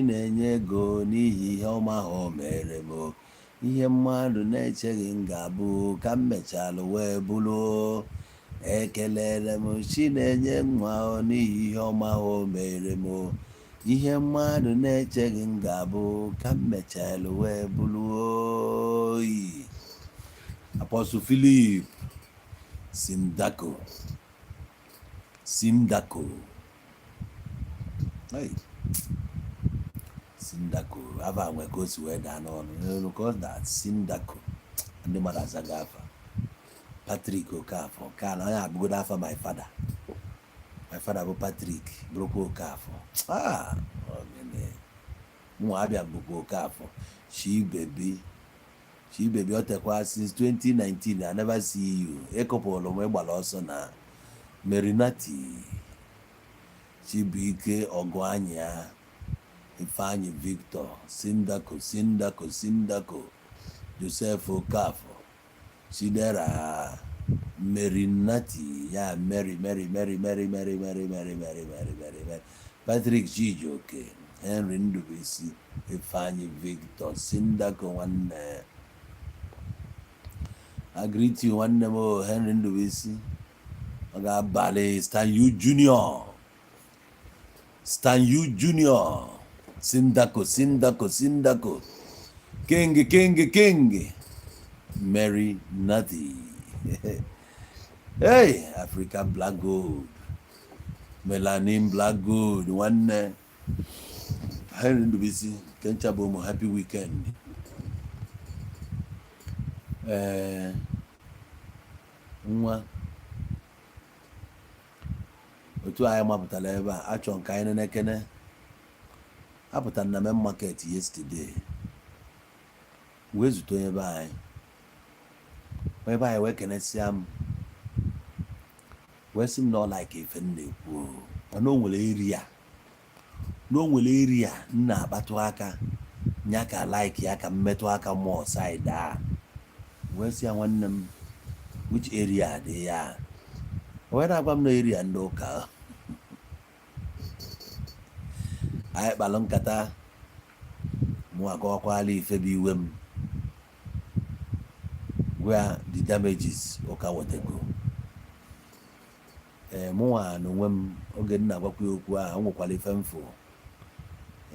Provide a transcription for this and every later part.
na-enye ego n'ihi ihe ọma ahụ o mere m. Ihe mmadụ na-echeghị m ga-abụ ka m mechalụ wee bụrụ. Ekelere m Chi na-enye nwa n'ihi ihe ọma ahụ o mere m. Ihe mmadụ na-echeghị m ga-abụ ka m mechalụ wee bụrụ oyi. Apostle Philip Sindako, Sindako. Hey. Sindako afa nwe ka o si wee daa n'ọnụ n'elu ka ọ daa. Sindako, ndị mmadụ azaga afa. Patrick Okafor, nke a na onye abụgodo afa my father. My father bụ Patrick, bụrụkwa Okafor. Ah, ogene mụnwa abịa bụkwa Okafor. Chibebi, Chibebi, ọ tekwa since 2019 I never see you. Ịkụpụrụ m, ịgbara ọsọ na Merinati. Chibuike Ọgụanya, Ifeanyi Victor, Sindako, Sindako, Sindako, Joseph Okafor, Chidera, Merinati ya, Mary, Mary, Mary, Mary, Mary, Mary, Mary, Mary, Mary, Mary, Mary, Patrick Chijioke, Henry Ndubuisi, Ifeanyi Victor, Sindako nwanne. I greet you, nwanne m o, Henry Ndubuisi. Ọ ga-abalị Stan U Junior, Stan U Junior, Sindako, Sindako, Sindako, King, King, King, Mary Nati. Hey, African Black Gold, Melanin Black Gold, nwanne Henry Ndubuisi kencha bụ ụmụ. Happy weekend. Ee, nwa otu anyị mapụtara ebe a, achọ nke anyị nenekene. Apụtara na main market yesterday wee zute onye be anyị, onye be anyị wee kenesịa m, wee sị m na ọ like ife m na-ekwu o, mana o nwere area, na o nwere area m na-akpatụ aka nya ka like ya ka m metụ aka mmụọ side a. Wee sị ya, "Nwanne m, which area dị ya?" O wee na-agwa m na area ndị ụka. Anyị kpalụ nkata, mụ akọwakwala ife bụ iwe m, where the damages ụka wetego. Ee, mụnwa na onwe m, oge m na-agwakwa ya okwu ahụ, o nwekwara ife mfụ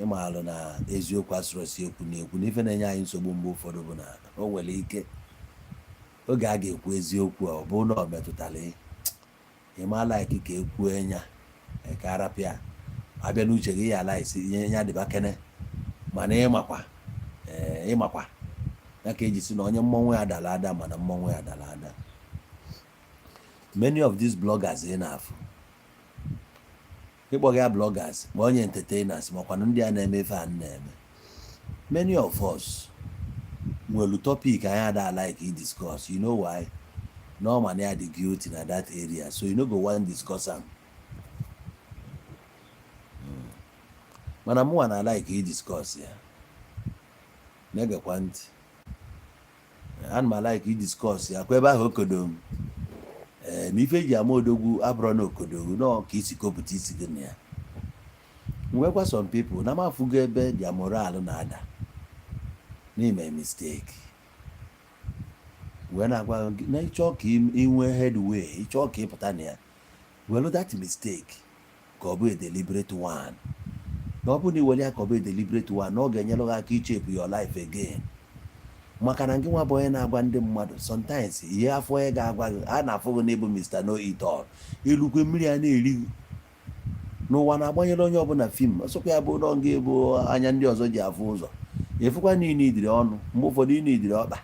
ịmaalụ na eziokwu asụrọsi ekwu na ekwu na ife na-enye anyị nsogbu mgbe ụfọdụ bụ na o nwere ike oge a ga-ekwu eziokwu a, ọ bụ na ọ metụtara ịma like ka ekwuo nya ka arapịa abịa n'uche gị ya ala isi nye ya dịba kene. Mana ịmakwa, ee, ịmakwa ya ka eji si na onye mmọnwụ ya dara ada, mana mmọnwụ ya dara ada. Many of these bloggers ị na-afụ, ịkpọga ya bloggers ma onye entertainers, makwanụ ndị a na-eme ife a na-eme, many of us nwere topic anyị ada like discuss. You know why? No man ya dị guilty na that area, so you no go wan discuss am. Mana mụnwa na like discuss ya. Na-egekwa ntị, ana m like discuss ya kwa ebe ahụ okodo m. Ee, na ife eji ama odogwu abụrọ na okodogwu nọ ka isi kopụta isi gị na ya. Nwekwa some people na mafugo ebe their moral na-ada n'ime mistake, wee na-agwa gị na ịchọọ ka ị nwee headway, ịchọọ ka ị pụta na ya, welu that mistake ka ọ bụ a deliberate one. Na ọ bụrụ na ị were ya ka ọ bụ a deliberate one, na ọ ga-enyere gị aka ichepu your life again, maka na gị nwa bụ onye na-agwa ndị mmadụ sometimes ihe afọ onye ga-agwa gị a na-afụ gị n'ịbụ Mr. Know It All. Elukwe mmiri a na-eri gị n'ụwa na-agbanyere onye ọbụla fim ọsọkwa ya bụ nọ gị bụ anya ndị ọzọ ji afụ ụzọ, efukwa na idiri ọnụ mgbe ụfọdụ ị na-idiri ọkpa.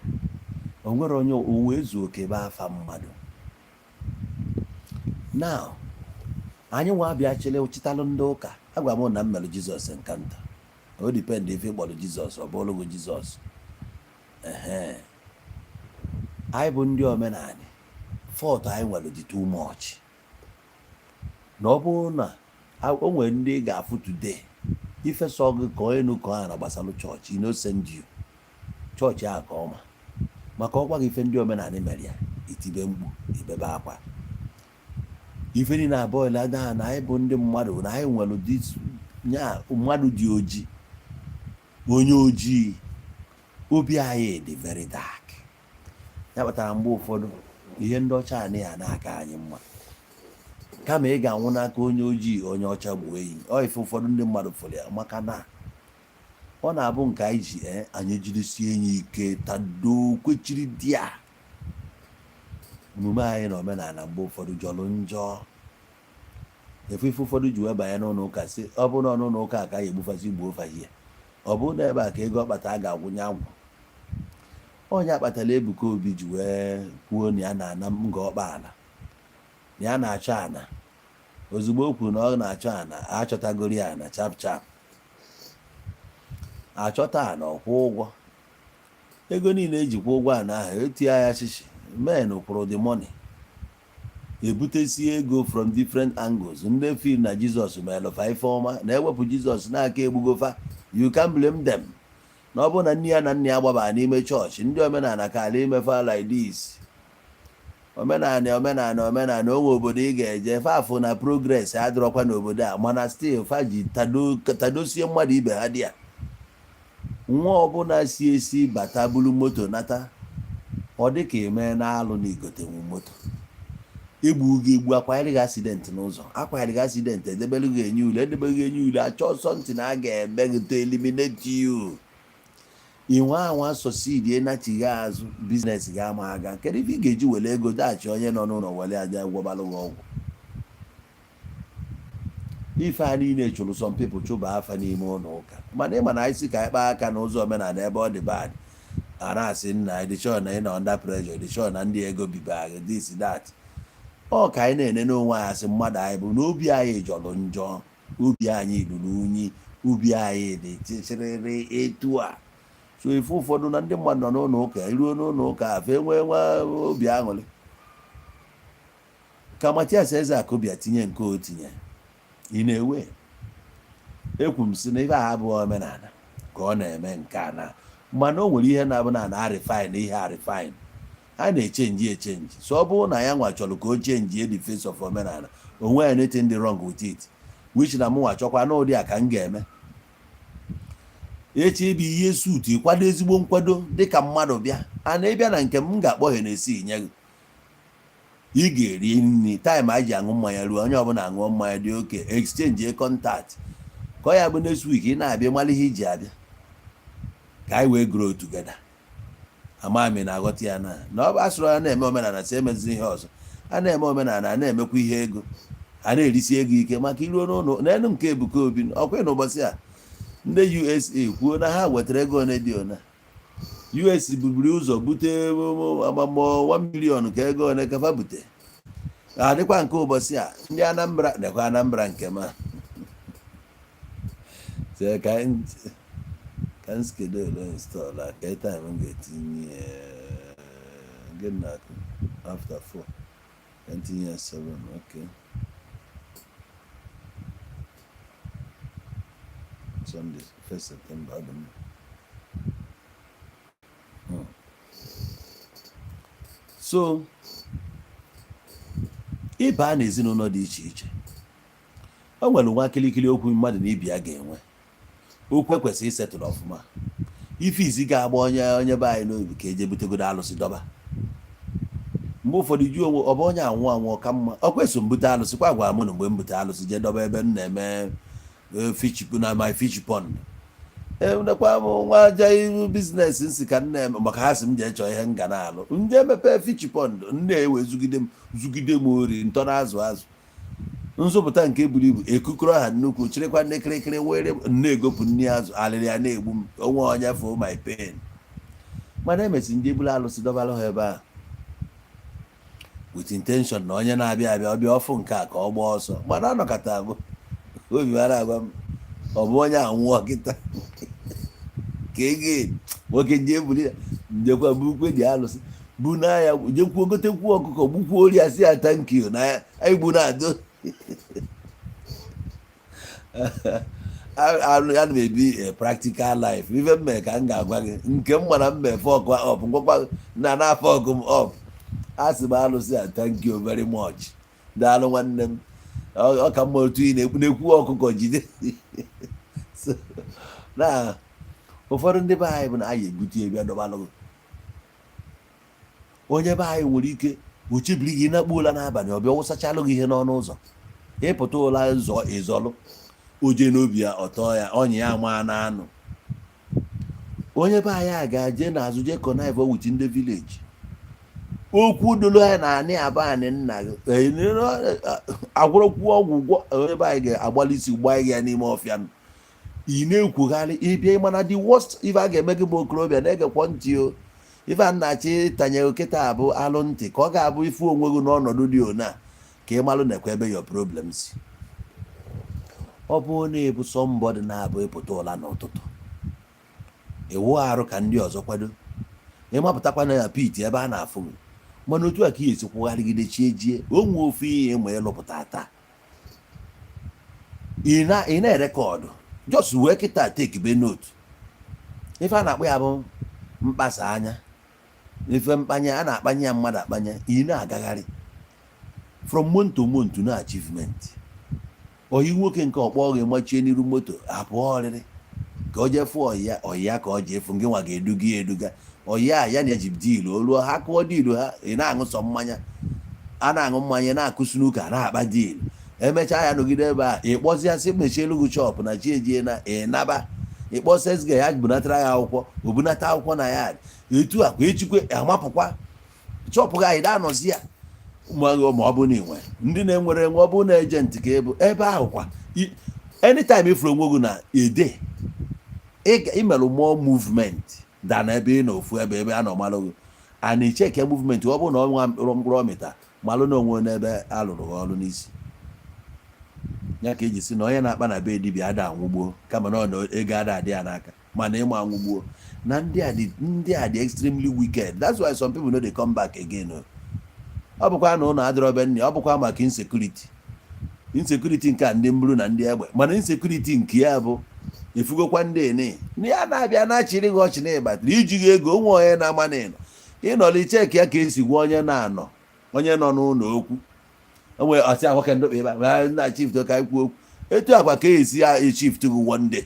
O nwere onye uwe ezu oke bụ afa mmadụ. Now, anyị nwa abịa chịrị chitalụ ndị ụka. Agwa m na m mere Jizọs encounter. O depend ife ịkpọrọ Jizọs, ọ bụrụ gị Jizọs. Ehe, anyị bụ ndị omenala, fault anyị nwere dị too much, na ọ bụrụ na o nwere ndị ị ga-afụ today, ife sọ gị ka onye nu ka ọ na gbasalụ chọọchị, no send you chọọchị ahụ ka ọma, maka ọgwa gị ife ndị omenala mere ya, itibe mkpu, ibebe akwa, ife niile abụọ ada. Na anyị bụ ndị mmadụ, na anyị nwere this nya mmadụ dị oji. Onye ojii, obi anyị dị very dark. Ya kpatara mgbe ụfọdụ ihe ndị ọcha anaghị a na-aka anyị mma. Kama ị ga-anwụ n'aka onye ojii, onye ọcha gbuo enyi. Ọ ife ụfọdụ ndị mmadụ fụrụ ya, maka na ọ na-abụ nke anyị ji anyị ejidesie enyi ike, tado kwechiri di a. Omume anyị na omenala mgbe ụfọdụ jọrọ njọ. Efu ife ụfọdụ ji wee banye n'ụlọ ụka, sị ọ bụrụ na n'ụlọ ụka ka a ga-egbufasị gbuo fahie, ọ bụrụ na ebe a ka ego ọkpata a ga-agwụnye agwụ. Onye akpatara Ebuka Obi ji wee kwuo na ya na-ana nga ọkpa ala, na ya na-achọ ana. Ozugbo o kwuru na ọ na-achọ ana, achọtagori ya ana chap chap. Achọta ana, ọkwụ ụgwọ ego niile ejikwa ụgwọ ana ahụ etie ya shishi. Men kwụrụ the money, ebutesie ego from different angles. Ndị feel na Jizọs melụfa ife ọma na-ewepụ Jizọs n'aka egbugofa. You can blame them na ọ bụrụ na nne ya na nna ya gbabara n'ime chọọchị ndị omenala ka ala imefa like this. Omenala, omenala, omenala. Onwe obodo ị ga-eje fafụ na progress adịrọkwa n'obodo a, mana still fa ji tadosie mmadụ ibe ha dị ya. Nwa ọbụla si esi bata buru moto nata, ọ dị ka eme na-alụ na igotenwu moto. Egbu gị egbu, akwanyere gị accident n'ụzọ, akwanyere gị accident, edebere gị enye ule, edebere gị enye ule, achọ something a ga-eme gị to eliminate you. Inwe anwa succeed, nachighi azụ, business gị ama aga. Kedu ife ị ga-eji were ego daghachi onye nọ n'ụlọ were aja gwọbalụ gị ọgwụ? Ife a niile chụrụ some people, chụba afa n'ime ụlọ ụka. Mana ịma na anyị si ka anyị kpaa aka n'ụzọ omenala ebe ọ dị bad, a na-asị nna, dị sure na ị nọ under pressure, dị sure na ndị ego biba gị, this, that. Ọ ka anyị na-ene n'onwe anyị asị mmadụ anyị bụ na obi anyị jọrọ njọ, obi anyị ruru unyi, obi anyị dị chịchịrịrị etu a. So ife ụfọdụ na ndị mmadụ nọ n'ụlọ ụka, iruo n'ụlọ ụka afa enwee nwa obi aṅụrị ka Matias Ezeakụ bịa tinye nke o tinye. Ị na-ewe ekwu m sị na ife a abụghị omenala ka ọ na-eme nke a na, mana o nwere ihe na-abụ na na-arefine ihe, arefine a na-echange echange. So ọ bụrụ na ya nwa chọrọ ka o change the face of omenala, onwe anything dị wrong with it, which na mụnwa chọkwa n'ụdị a ka m ga-eme echi. Ịbụ ihe suit, ịkwado ezigbo nkwado dịka mmadụ bịa a na ịbịa na nke m, m ga-akpọ Hennessy nye gị, ị ga-eri nri. Time anyị ji aṅụ mmanya ruo, onye ọbụla aṅụọ mmanya dị oke, exchange contact, ka ọ ya bụ next week ị na-abịa, mara ihe iji abịa, ka anyị wee grow together. Amami na-aghọta ya na na ọ bụ asụrụ ya na-eme omenala si emezi ihe ọzọ a na-eme omenala, a na-emekwa ihe ego, a na-erisi ego ike. Maka iruo n'ụlọ n'elu nke Ebuka Obi ọkwa n'ụbọchị a, ndị USA kwuo na ha wetara ego one dị one. US bubiri ụzọ bute agbamọ 1 million ka ego one kafa bute adịkwa. Nke ụbọchị a, ndị Anambra nekwa Anambra nke ma ka m schedule install a ka time m ga-etinye gị na after 4 ka m tinye ya 7. Okay, Sunday, 1st September, ọ dị mma. So ịba n'ezinụlọ dị iche iche, o nwere nwa kilikili okwu mmadụ na ibi ya ga-enwe, okwu ekwesịrị isetụrụ ọfụma. Ife izi ga-agba onye onye be anyị n'obi ka eje butegodo alụsị dọba. Mgbe ụfọdụ ju onwe ọ bụ onye anwụ anwụ ka mma. Ọ kwesị mbute alụsị kwa gwara m na mgbe m bute alụsị jee dọba ebe m na-eme fish na my fish pond, nekwa m nwa aja iru business nsi ka m na-eme, maka ha sị m jee chọọ ihe m ga na-alụ. Ndị emepe fish pond, ndị ewe zugide m, zugide m ori ntọ na azụ azụ nzụpụta nke buru ibu, ekukọrọ ha nnukwu, chịrịkwa ndị kịrịkịrị were na-egopụ nri azụ. Alịrị ya na-egbu m onwe onye fụ my pain. Mana emesi ndị buru alụsị dọbalụ ha ebe a with intention na onye na-abịa abịa ọbịa ọfụ nke a ka ọ gbaa ọsọ. Mana anọkọta m obi mara agwa m, ọ bụ onye anwụọ kịta ka ego nwoke nje buru ya njekwa burukwe dị alụsị bu na ya jekwuo gotekwuo ọkụkọ, gbukwuo ori ya, sị ya thank you na ya anyị gbu na-adụ. Ana m ebi a practical life. Ife m mee ka m ga-agwa gị nke m mara m mee fuck up ngwakwa na na fuck m up. A sị m alụsị a, thank you very much, daalụ nwanne m. Ọ ka mma otu ị na-ekwu ọkụkọ jide. So, na Ụfọdụ ndị be anyị bụ na anyị ebute ya bịa dọbalụ gị. Onye be anyị nwere ike o chebiri gị nakpuo ụla n'abalị, ọ bịa wụsachalụ gị ihe n'ọnụ ụzọ. Ịpụta ụla nzọ ịzọlụ oje n'obi ya, ọtọ ya ọnya ya maa na anụ. Onye be anyị a ga-eje n'azụ jee connive with ndị village. Okwu dolu anyị na anị abụ anị nna gị agwụrọkwu ọgwụ gwọ. Onye be anyị ga-agbalị isi gbaa ya n'ime ọfịa. Ị na-ekwugharị ịbịa, mana the worst ife a ga-eme gị bụ okorobịa na-egekwa ntị o. Ife a nna-achọ ịtanye kịta abụ alụ ntị ka ọ ga-abụ ifu onwe gị n'ọnọdụ dị ona ka ị malụ nekwa ebe your problem si. Ọ bụrụ na ịbụ somebody na-abụ ịpụta ụla n'ụtụtụ, ịwụ arụ ka ndị ọzọ kwado, ịmapụtakwa na ya pit ebe a na-afụ gị, mana otu a ka ị esi kwụgharịgide chie jie o nwee ofu ihe ma ịlụpụta taa, ị na-erecord, just wee kịta take be note. Ife a na-akpọ ya bụ mkpasa anya, ife mkpanye a na-akpanye ya mmadụ akpanye. Ị na-agagharị from month to month na achievement. Oyi nwoke nke ọkpọ gị machie n'iru moto apụọ ọrịrị ka o jee fụọ ọyị ya, ọyị ya ka ọ ji efu. Ngị nwa ga-eduga ya eduga ọyị a ya na eji deal. O ruo, ha kụọ deal ha, ị na-aṅụ sọ mmanya, a na-aṅụ mmanya, na-akụ snooker, na-akpa deal. Emechaa ya nọgide ebe a, ị kpọzịa sị mechie elu gị shop na chi ejie na ị naba. Ịkpọ sesga ya bunatara ya akwụkwọ, o bunata akwụkwọ na ya etu a kwa echikwe amapụkwa shop gị. Anyị da-anọzi ya ma ọ bụ na inwe ndị na-enwere enwe, ọ bụ na agent ka ịbụ ebe ahụ kwa. Anytime ifuru onwe gị na ede imelụ more movement than ebe ị nọ ofu ebe, ebe a nọ malụ gị a na-echeke movement, ọ bụrụ na ọ nwa mkpụrụ mkpụrụ ọmịta malụ na onwe n'ebe a lụrụ gị ọrụ n'isi ya, ka eji si na onye na-akpa na be dibịa ada anwụgbuo, kama na ọ na ego ada adị ya n'aka. Mana ịma anwụgbuo na ndị a dị extremely wicked. That's why some people no dey come back again o. Ọ bụkwa na ụlọ adịrọ be nne, ọ bụkwa maka insecurity, insecurity nke a ndị mburu na ndị egbe, mana insecurity nke ya bụ efugokwa ndị ene na ya na-abịa na-achịrị gị ọchị na ịbatara iji gị ego onwe onye na-ama na ịnọ ịnọrọ icheki ya ka esi gwa onye na-anọ, onye nọ n'ụlọ okwu onwe ọsị nwoke ndokpa ebe a na chief ka anyị kwuo okwu etu akwa ka esi ya echift gị one day.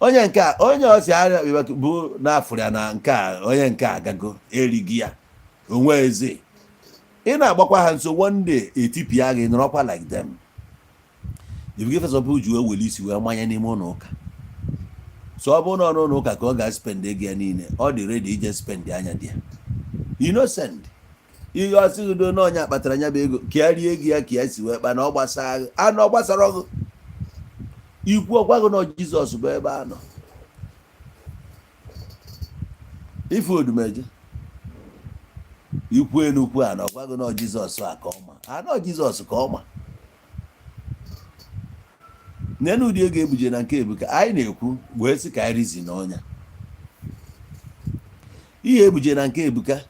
Onye nke a onye ọsị arịa bụ n'afọ ya na nke a, onye nke a agago erighị ya onwe eze. Ị na-agbakwa ha nso, one day etipịa gị, nọrọkwa like them. If you give ji wee were isi wee manye n'ime ụlọ ụka, so ọ bụrụ na ọ n'ụlọ ụka ka ọ ga-spend ego ya niile, ọ dị ready ije spend anya dị ya innocent. Ihe ọsị gị do na onye kpatara anya bụ ego ka ya rie ego ya ka ya si wee kpa na ọ gbasara anụ, ọ gbasara ọgụ ikwu ọgwa gị na Jizọs bụ ebe a nọ ife odumeje ikwu enukwu a na ọgwa gị na Jizọs a ka ọma anọ Jizọs ka ọma nene. Ụdị ego ebuje na nke ebuka anyị na-ekwu wee sị ka anyị rizi n'ọnya ihe ebuje na nke ebuka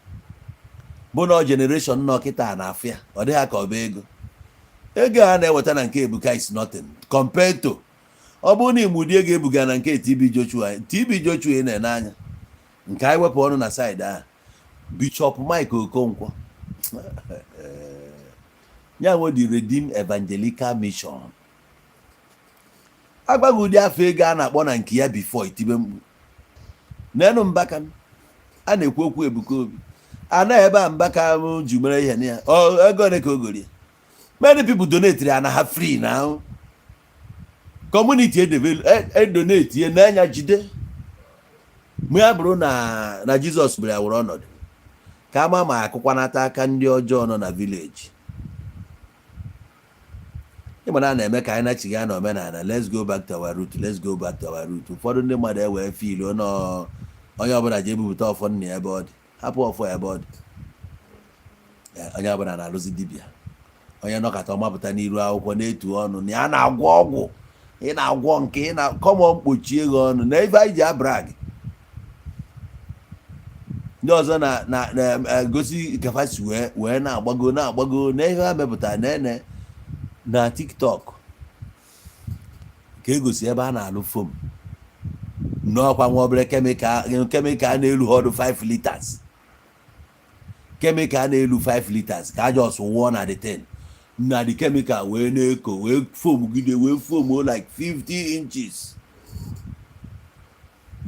bụ na generation nọ kịta na afịa ọ dịghị ka ọ bụ ego. Ego a na-eweta na nke ebuka is nothing compared to ọ bụrụ na ime ụdị ego ebuga na nke TB Joshua. TB Joshua ị na-ene anya nke anyị wepụ ọnụ na side ahụ, Bishop Mike Okonkwo ya nwe the Redeemed Evangelical Mission, agbaghị ụdị afọ ego a na-akpọ na nke ya before itibe mkpu n'enu Mbaka a na-ekwu okwu Ebuka Obi anaghị ebe a. Mbaka m ji mere ihe na ya ego ole ka o gorie. Many people donate ya na ha free na community edonate ya n'anya jide ma ya bụrụ na Jizọs bịara were ọnọdụ ka ama ma akụkwanata aka ndị ọjọọ nọ na village. Ịma na a na-eme ka anyị nachiga na omenala. Let's go back to our root, let's go back to our root. Ụfọdụ ndị mmadụ ewee feel onye ọbụla ji ebupụta ọfọ nna ya ebe ọ dị, hapụ ọfọ ebe ọ dị. Onye ọbụla na-alụzi dibịa, onye nọkọta ọmapụta n'iru akwụkwọ na-etu ọnụ na ya na-agwọ ọgwụ. Ị na-agwọ nke ị na kọmọ mkpochie gị ọnụ na ife anyị ji abrag ndị ọzọ na-egosi kafasi wee na-agbago na-agbago na ihe ha mepụtara na ene na TikTok ka egosi ebe a na-alụ foam n'ọkwa nwa obere chemical na-elu ọdụ 5 liters, chemical na-elu 5 liters ka aja ọsụ wụọ na the 10 na the chemical wee na-eko wee foam gide wee foam like 50 inches.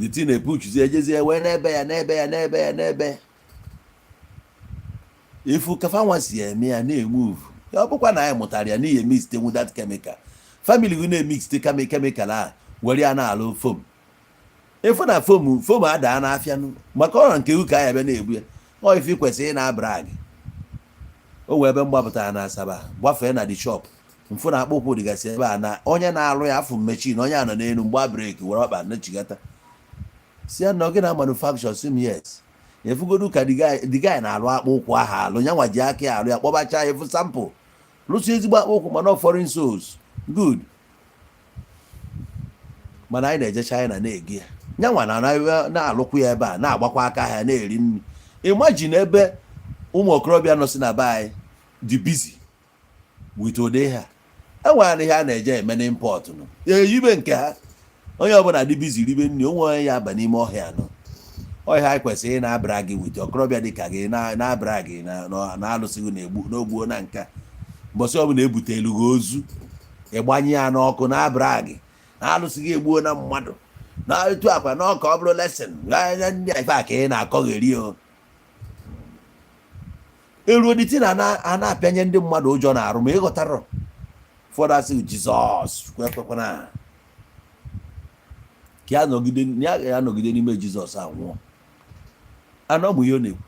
The thing na-epuchuzi, ejezie wee n'ebe ya, n'ebe ya, n'ebe ya, n'ebe ya. Ifu kafa nwa si eme ya na-emove ya. Ọ bụkwa na anyị mụtara ya n'ihi emixte that chemical, family gị na-emixte chemical a, were ya na-alụ foam. Efu na foam, foam adaa n'afịa nụ, maka ọra nke ka anyị abịa na-egbu ya. Ọ ife ị kwesịrị ị na-abra gị. O nwee ebe m gbapụtara na Asaba, gbafee na the shop, mfụ na akpụkwụ dịgasị ebe a na onye na-alụ ya afụ mechin, onye a nọ n'elu mgba brake, were ọkpa nechigata, si ya na ọ gị na manufacture. Si m yes. Efugodu ka the guy na-alụ akpụ ụkwụ ahụ, alụ ya nwa ji aka ya alụ ya, kpọbacha ya, efu sample, lụsị ezigbo akpụ ụkwụ, mana foreign souls good. Mana anyị na-eje China na-egi ya, nyanwa na na-alụkwu ya ebe a, na-agbakwa aka ha na-eri nri. Imagine ebe ụmụ okorobịa nọ si na be anyị dị busy with ụdị ha enwere ihe a na-eje eme na import nụ eyibe nke ha. Onye ọbụla dị busy ribe nri onwe onye ya aba n'ime ọhịa nọ ọhịa. Anyị kwesịrị ị na-abara gị with okorobịa dị ka gị na-abara gị na alụsị gị na-egbu n'ogbuo na nka. Mbọsị ọbụla ebutelu gị ozu, ịgbanye ya n'ọkụ, na-abara gị na alụsị gị egbuo na mmadụ na etu akwa n'ọka. Ọ bụrụ lesson anya ndị a, ife a ka ị na-akọgheri o eruo dịtị na a na-apịanye ndị mmadụ ụjọ na-arụ. Ma ịghọtara ụfọdụ asị Jizọs kwekwana ka ya nọgide, ya nọgide n'ime Jizọs anwụọ anọ mụ. Ihe ọ na-ekwu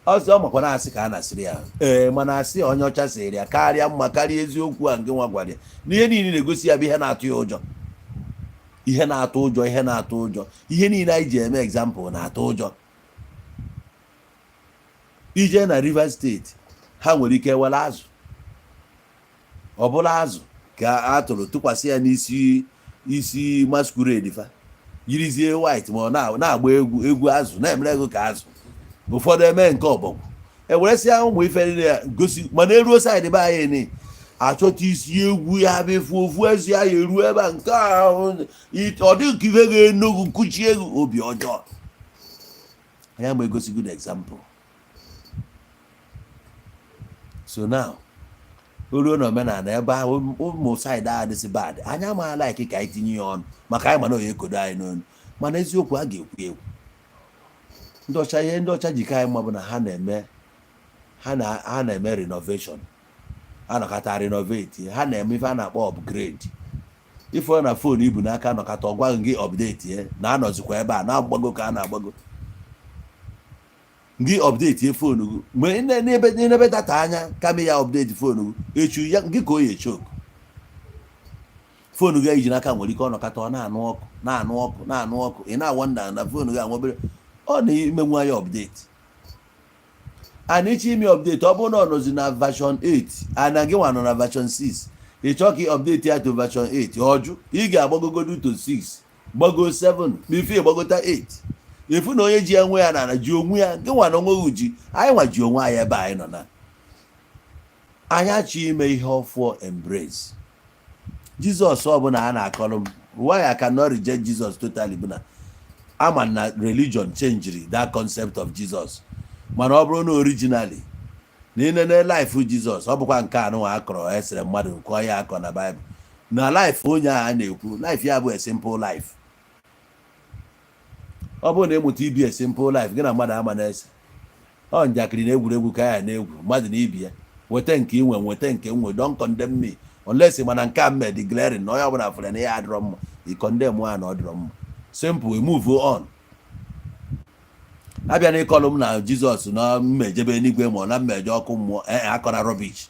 ọzọ, ọ makwa na-asị ka a na-asịrị ya ee, mana asị onye ọcha sịrị ya karịa mma karịa eziokwu a nke nwa gwara ya. N'ihe niile na-egosi ya bụ ihe na-atụ ya ụjọ, ihe na-atụ ụjọ, ihe na-atụ ụjọ. Ihe niile anyị ji eme example na-atụ ụjọ. Ije na Rivers State, ha nwere ike were azụ, ọ bụla azụ ka a tụrụ tụkwasị ya n'isi isi masquerade, fa yirizie white, ma ọ na-agba egwu, egwu azụ, na-emere ego ka azụ. Ụfọdụ eme nke ọbọgwụ, eweresịa ụmụ ife niile ya gosi. Mana eruo side be anyị ni achọta isi egwu ya bụ efu ofu ezi ya eruo ebe a nke ahụ ọ dịghị ka ife ga-enogu nkuchi egwu obi ọjọọ anya ma egosi good example. So now, o ruo na omenala ebe ahụ, ụmụ side ahụ dịsị bad, anyị amaala like ka anyị tinye ya ọnụ, maka anyị mana onye ekodo anyị n'onu. Mana eziokwu a ga-ekwu ekwu, ndị ọcha, ihe ndị ọcha ji ka anyị mma bụ na ha na-eme, ha na-eme renovation, anọkọta renovate, ha na-eme ife a na-akpọ upgrade. Ife na phone ibu n'aka, nọkọta ọ gwaghị gị update ya na anọzikwa ebe a na-agbago ka a na-agbago gị update ye phone gị. Mgbe n'ebe n'ebe data anya kama ya update phone gị echu ya gị ka o ya echoku phone gị iji n'aka nwere ike ọnọkọta ọ na-anụ ọkụ, na-anụ ọkụ, na-anụ ọkụ. Ị na-awonder na phone gị anwebere ọ na-imenwu ya update. And ịchọ ime update, ọ bụrụ na ọ nọzi na version 8 ana gị nwa nọ na version 6, ị chọọ ka ị update ya to version 8, ọjụ ị ga-agbagogodu to 6, gbago 7, ma ife gbagota 8. Efu na onye ji ya nwe ya na ji onwe ya, gị nwa na onwe gị ji anyị nwa ji onwe anyị ebe anyị nọ na anyị achọ ime ihe ọfụọ embrace Jizọs ọbụla a na-akọrọ m. Why I cannot reject Jesus totally bụ na ama na religion changed that concept of Jesus. Mana ọ bụrụ na originally na ịnene life Jizọs, ọ bụkwa nke anụnwa akọrọ esere mmadụ nke onye akọ na Baịbụl na life onye ahụ a na-ekwu, life ya bụ a simple life. Ọ bụrụ na ịmụta ibi a simple life, gị na mmadụ ama na-ese ọ njakịrị na egwuregwu ka ya na-egwu mmadụ na ibi ya, weta nke inwe, nweta nke nwe. Don't condemn me unless, mana nke a mme dị glaring na onye ọbụla fụrụ na ya adịrọ mma, i condemn ya na ọ dịrọ mma. Simple, we move on. Abịa na ịkọlụ m na Jizọs na mmejebe n'igwe ma ọ na mmejọ ọkụ mmụọ, ee, akọna rubbish.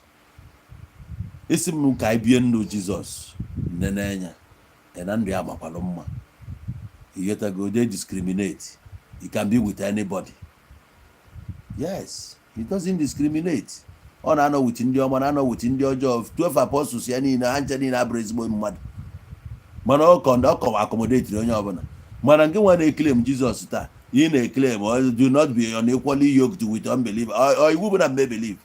Isi m ka anyị bie ndụ Jizọs nene anya na ndụ ya makwalụ mma. You get go dey discriminate, you can be with anybody. Yes, he doesn't discriminate. Ọ na-anọ with ndị ọma, na-anọ with ndị ọjọọ. 12 apostles ya niile, ha nche niile abụrụ ezigbo mmadụ, mana ọ kọ accommodate onye ọbụla. Mana nke nwa na-eclaim Jizọs taa, ị na-eclaim do not be unequally yoked with unbeliever. Ọ iwu bụ na mme believe,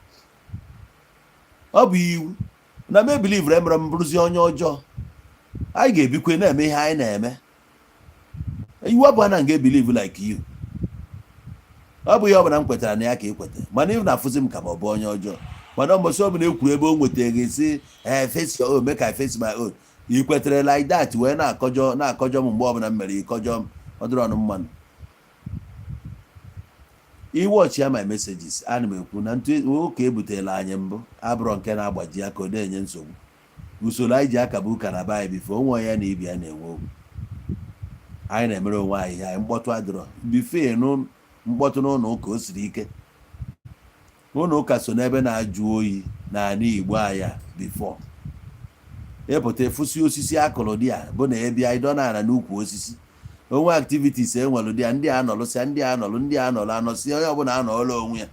ọ bụ iwu na mme believe emere m bụrụzi onye ọjọọ. Anyị ga-ebikwe na-eme ihe anyị na-eme. Iwu ọ bụ na nga believe like you, ọ bụ ihe ọ bụla m kwetara na ya ka ị kweta, mana ị na-afụzi m ka ma ọ bụ onye ọjọọ. Mana mbọsị ọbụla ekwuru ebe o nwetara gị si ee, face your own, make I face my own. Ị kwetere like that wee na-akọjọ na-akọjọ m mgbe ọbụla m mere ịkọjọ m. Ọ dịrọ ọnụ mmanụ. Iwọchi ya, my messages, ana m ekwu na ntụ ụka ebutela anyị mbụ abụrọ nke na-agbaji aka, ọ na-enye nsogbu. Usoro anyị ji akaba ụka na be anyị before onwe ya na ibi ya na-enwe okwu, anyị na-emere onwe anyị ihe anyị. Mkpọtụ adịrọ before nụ mkpọtụ n'ụlọ ụka. O siri ike. Ụlọ ụka so n'ebe na-ajụ oyi n'ala Igbo anyị a. Before ịpụta efusi osisi akụrụ dị a bụ na ebia ịdọ n'ala n'ukwu osisi onwe activities enwere dị ya. Ndị a nọlụsịa, ndị a nọlụ, ndị a nọlụ anọsị, onye ọbụla anọọla onwe ya.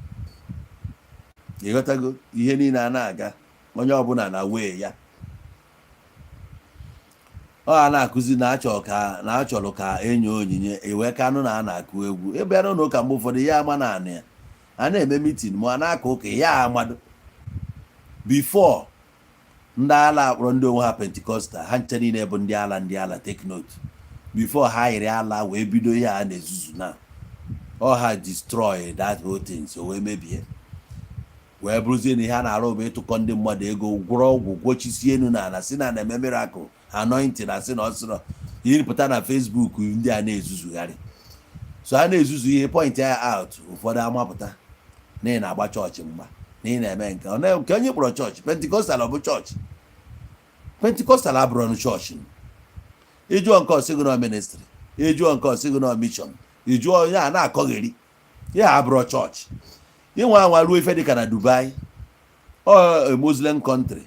Ịghọtago? Ihe niile a na-aga, onye ọbụla na wee ya. Ọ a na-akụzi na achọ ka na achọrọ ka enye onyinye ewee ka anụ na a na-akụ egwu ebe n'ụlọ ụka. Mgbe ụfọdụ ya ama na anị ya a na-eme meeting ma a na-aka ụka ya amado. Before ndị ala akpọrọ ndị onwe ha Pentecostal, ha nche niile bụ ndị ala, ndị ala. Take note, before ha yiri ala wee bido ihe a na-ezuzu na ọ ha destroy that whole thing. So wee mebie, wee bụrụzie na ihe a na-arụ bụ ịtụkọ ndị mmadụ ego, gwọrọ ọgwụ, gwochisie enu na ala, si na na-eme miracle anointing, na sị na ọ sịrọ yiripụta na Facebook. Ndị a na-ezuzugharị, so ha na-ezuzu ihe point ya out. Ụfọdụ amapụta na ị na-agba chọọchị mgba, na ị na-eme nke ọ nke onye kpọrọ chọọchị Pentecostal. Ọ bụ chọọchị Pentecostal abụrụ chọọchị. Ịjụọ nke ọsịgụ nọ ministry, ịjụọ nke ọsịgụ nọ mission, ịjụọ onye a na-akọgheri ya abụrụ chọọchị. Inwe anwa ruo ife dịka na Dubai, ọ a Muslim country,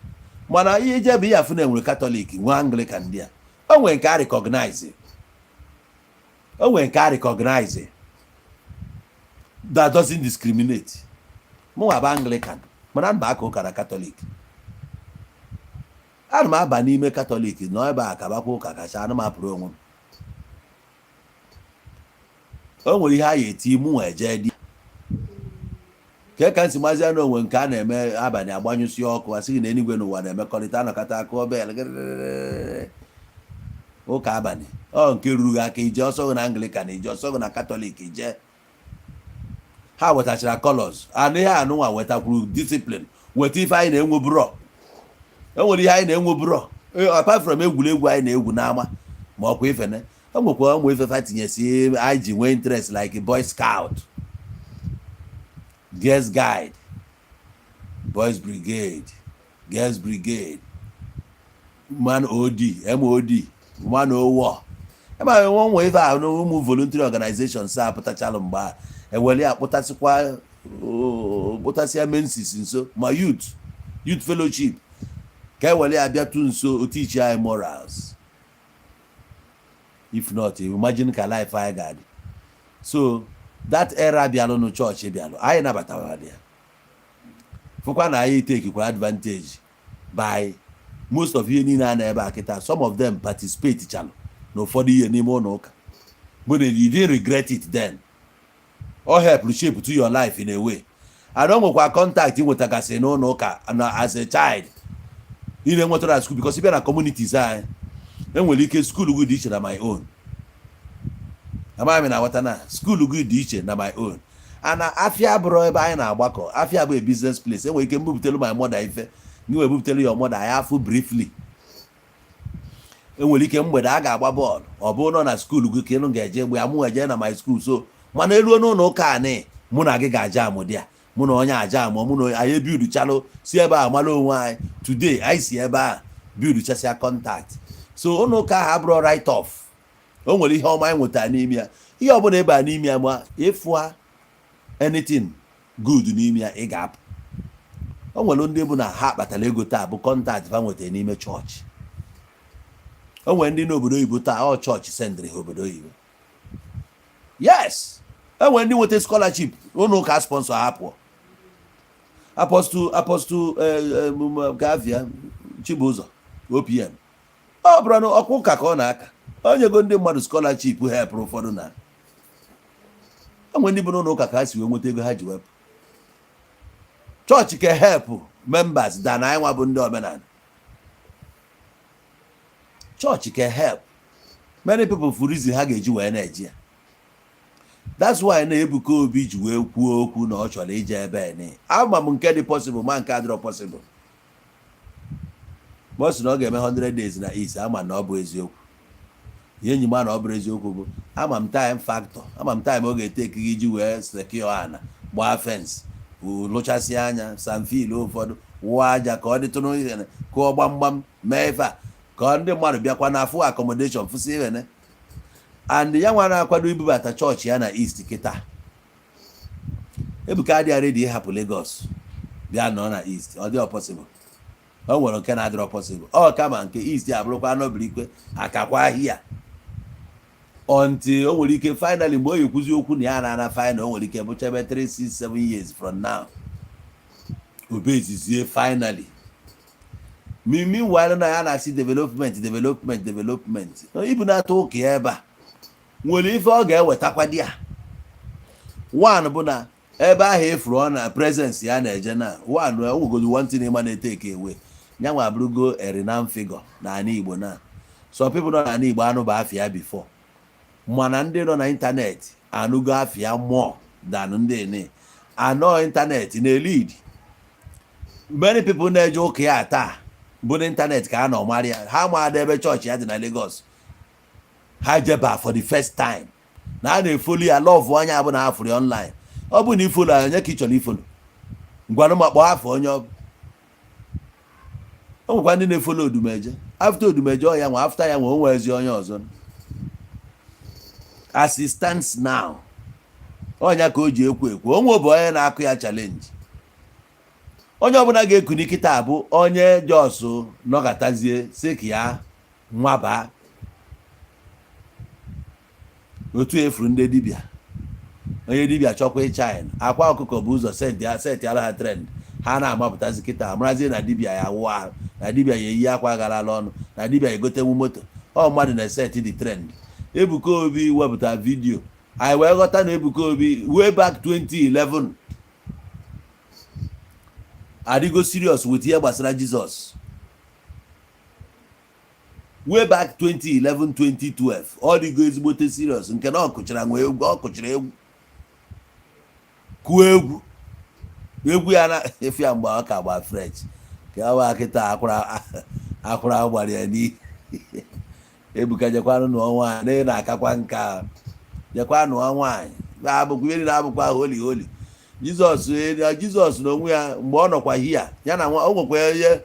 mana ihe ije bụ ihe afụ na enwere Catholic, nwee Anglican. Ndị a o nwere nke a recognize, o nwere nke a recognize that doesn't discriminate. Mụnwa bụ Anglican, mana mba aka ụka na Catholic. Ana m aba n'ime Catholic nọ ebe a kabakwa ụka kacha. Ana m apụrụ onwe m. O nwere ihe a ya eti mụnwa eje dị ka ka nsi mazi na onwe nke a na-eme abalị agbanyụsị ọkụ, asị gị na eluigwe n'ụwa na-emekọrịta, anọkọta akụ bell ụka abalị. Ọ nke ruru gị aka ije ọsọ gị na Anglican, ije ọsọ gị na Catholic, ije. Ha wetachara colors anụ ihe anụnwa, wetakwuru discipline, weta ife anyị na-enwe bụrọ. E nwere ihe anyị na-enwe bụrọ apart from egwuregwu anyị na-egwu n'ama ma ọkwa ifene. O nwekwa ụmụ ife fa tinyesi anyị ji nwee interest, like Boy Scout, Girls Guide, Boys Brigade, Girls Brigade, man od mod man owo ebe a nwe ụmụ ife ahụ, ụmụ voluntary organizations a pụtachalụ mgbe a ewere ya kpụtasịkwa, kpụtasịa mensis nso, ma youth fellowship ka ewere ya bịatụ nso otichi anyị morals. If not, imagine ka life anyị ga-adị. So that era bịalụ, chọọchị bịalụ, anyị nabatara ya, fụkwa na anyị tekikwa advantage by most of ihe niile a na ebe a kịta. Some of them participate chalụ na ụfọdụ ihe n'ime ụlọ ụka, but you didn't regret it then. Ọ help shape to your life in a way, and o nwekwa contact ị nwetagasị n'ụlọ ụka na as a child ị na-enwetara na school, because ị bịa na communities anyị, enwere ike school gị dị iche na my own. Amaghị m na aghọta na school gị dị iche na my own. Ana afịa bụrụ ebe anyị na-agbakọ. Afịa bụ a business place. Enwere ike mbupụtelu my mother ife, gị wee bupụtelu your mother, anyị afụ briefly. Enwere ike mgbede a ga-agba bọọlụ, ọ bụrụ nọ na school gị ka ịnụ ga-eje gbe ya, mụ eje na my school. So mana eruo n'ụlọ ụka anị, mụ na gị ga-aja amụ dị ya, mụ na onye aja amụ, mụ na anyị ebiuduchalụ si ebe a mara onwe anyị. Today anyị si ebe a biuduchasịa contact. So ụlọ ụka ahụ abụrụ write off. O nwere ihe ọma anyị nwetara n'ime ya. Ihe ọbụla ebe a n'ime ya, ma ịfụa anything good n'ime ya, ị ga-apụ. O nwere ndị bụ na ha kpatara ego taa bụ contact fa nwetara n'ime chọọchị. O nwere ndị n'obodo oyibo taa, ọ chọọchị sendịrị ha obodo oyibo. Yes, e nwere ndị nweta scholarship, ụlọ ụka sponsor ha pụọ. Apostle Gavia Chibụzọ OPM, ọ bụrụ na ọkwa ụka ka ọ na-aka, o nyego ndị mmadụ scholarship, helpụrụ ụfọdụ na o nwere ndị bụ n'ụlọ ụka ka ha si wee nweta ego ha ji wepụ chọọchị ka help members da na anyị nwa bụ ndị omenala. Chọọchị ka help many people for reason ha ga-eji wee na-eji ya. That's why na Ebuka Obi ji wee kwuo okwu na ọ chọrọ ije ebe ni. Ama m nke dị possible, ma nke adịrọ possible. Mgbe ọ sị na ọ ga-eme 100 days na East, ama na ọ bụ eziokwu. Ihe enyi m na ọ bụrụ eziokwu bụ, ama m time factor, ama m time ọ ga-eteki gị iji wee secure ana, gbaa fence, lụchasịa anya sand fill, ụfọdụ wụọ aja ka ọ dịtụrụ ihe, kụọ gbamgbam, mee ife a ka ndị mmadụ bịakwa na afụ accommodation, fụsị ihe. And ya nwa na-akwado ibubata chọọchị ya na East kịta. Ebuka adịghị ready ịhapụ Lagos bịa nọ na East. Ọ dị possible? O nwere nke na-adịrọ possible. Ọ kama nke East abụrụkwa anọbirikwe akakwa ahịa until o nwere ike finally, mgbe o ekwuzi okwu na ya na-ana final, o nwere ike bụcha ebe 3, 6, 7 years from now, obezizie finally. Meanwhile, na ya na-asị development, development, development. Ibu na-atụ ụka ya ebe a nwere ife ọ ga-ewetakwa di ya. One bụ na ebe ahụ efuru ọ na presence ya na-eje na one onwegodo one thing ịma na-eteke ewe nyanwa abụrụgo a renowned figure n'ala Igbo. Na some people nọ n'ala Igbo anụba afịa before, mana ndị nọ na internet anụgo afịa more than ndị ene anọ internet na-elid. Many people na-eje ụka ya taa bụ n'internet ka a nọ mara ya. Ha ma ebe chọọchị ya dị na Lagos. Ha jeba for the first time na a na-efollow ya, love anya bụ na afụrụ online. Ọ bụ na ifollow ya, onye ka ị chọrọ ifollow? Ngwanụ, ma kpọọ afọ onye ọ bụ. O nwekwa ndị na-efollow Odumeje. After Odumeje, ọ ya nwa. After ya nwa, o nwezi onye ọzọ as it stands now. Ọnya ka o ji ekwo ekwo onwe bụ onye na-akụ ya challenge. Onye ọbụla ga-ekuni kịta bụ onye just nọkọtazie si ka ya nwaba otu efuru ndị dibịa. Onye dibịa chọkwa ịchina akwa ọkụkọ bụ ụzọ setiara ha trend. Ha na-amapụtazi kịta, marazie na dibịa ya wụọ ahụ, na dibịa ya eyi akwa garala ọnụ, na dibịa egotenwu moto. Ọ mmadụ na-eset the trend. Ebuka Obi wepụta video, anyị wee ghọta na Ebuka Obi way back 2011 adịgo serious with ihe gbasara Jizọs. Way back 2011, 2012, ọ dịgo ezigbote serious, nke na ọ kụchara nwe egwu, ọ kụchara egwu, kụọ egwu, egwu ya na efu ya mgbe ọ ka gba fresh ka awa kịta akwara akwara gbara ya n'ihi. Ebuka, jekwanụ nụọ nwaanyị na ị na-akakwa nka. Jekwa nụọ nwaanyị, abụkwa ihe niile, abụkwa holy holy Jizọs. Jizọs na onwe ya, mgbe ọ nọkwa hia ya na o nwekwa ihe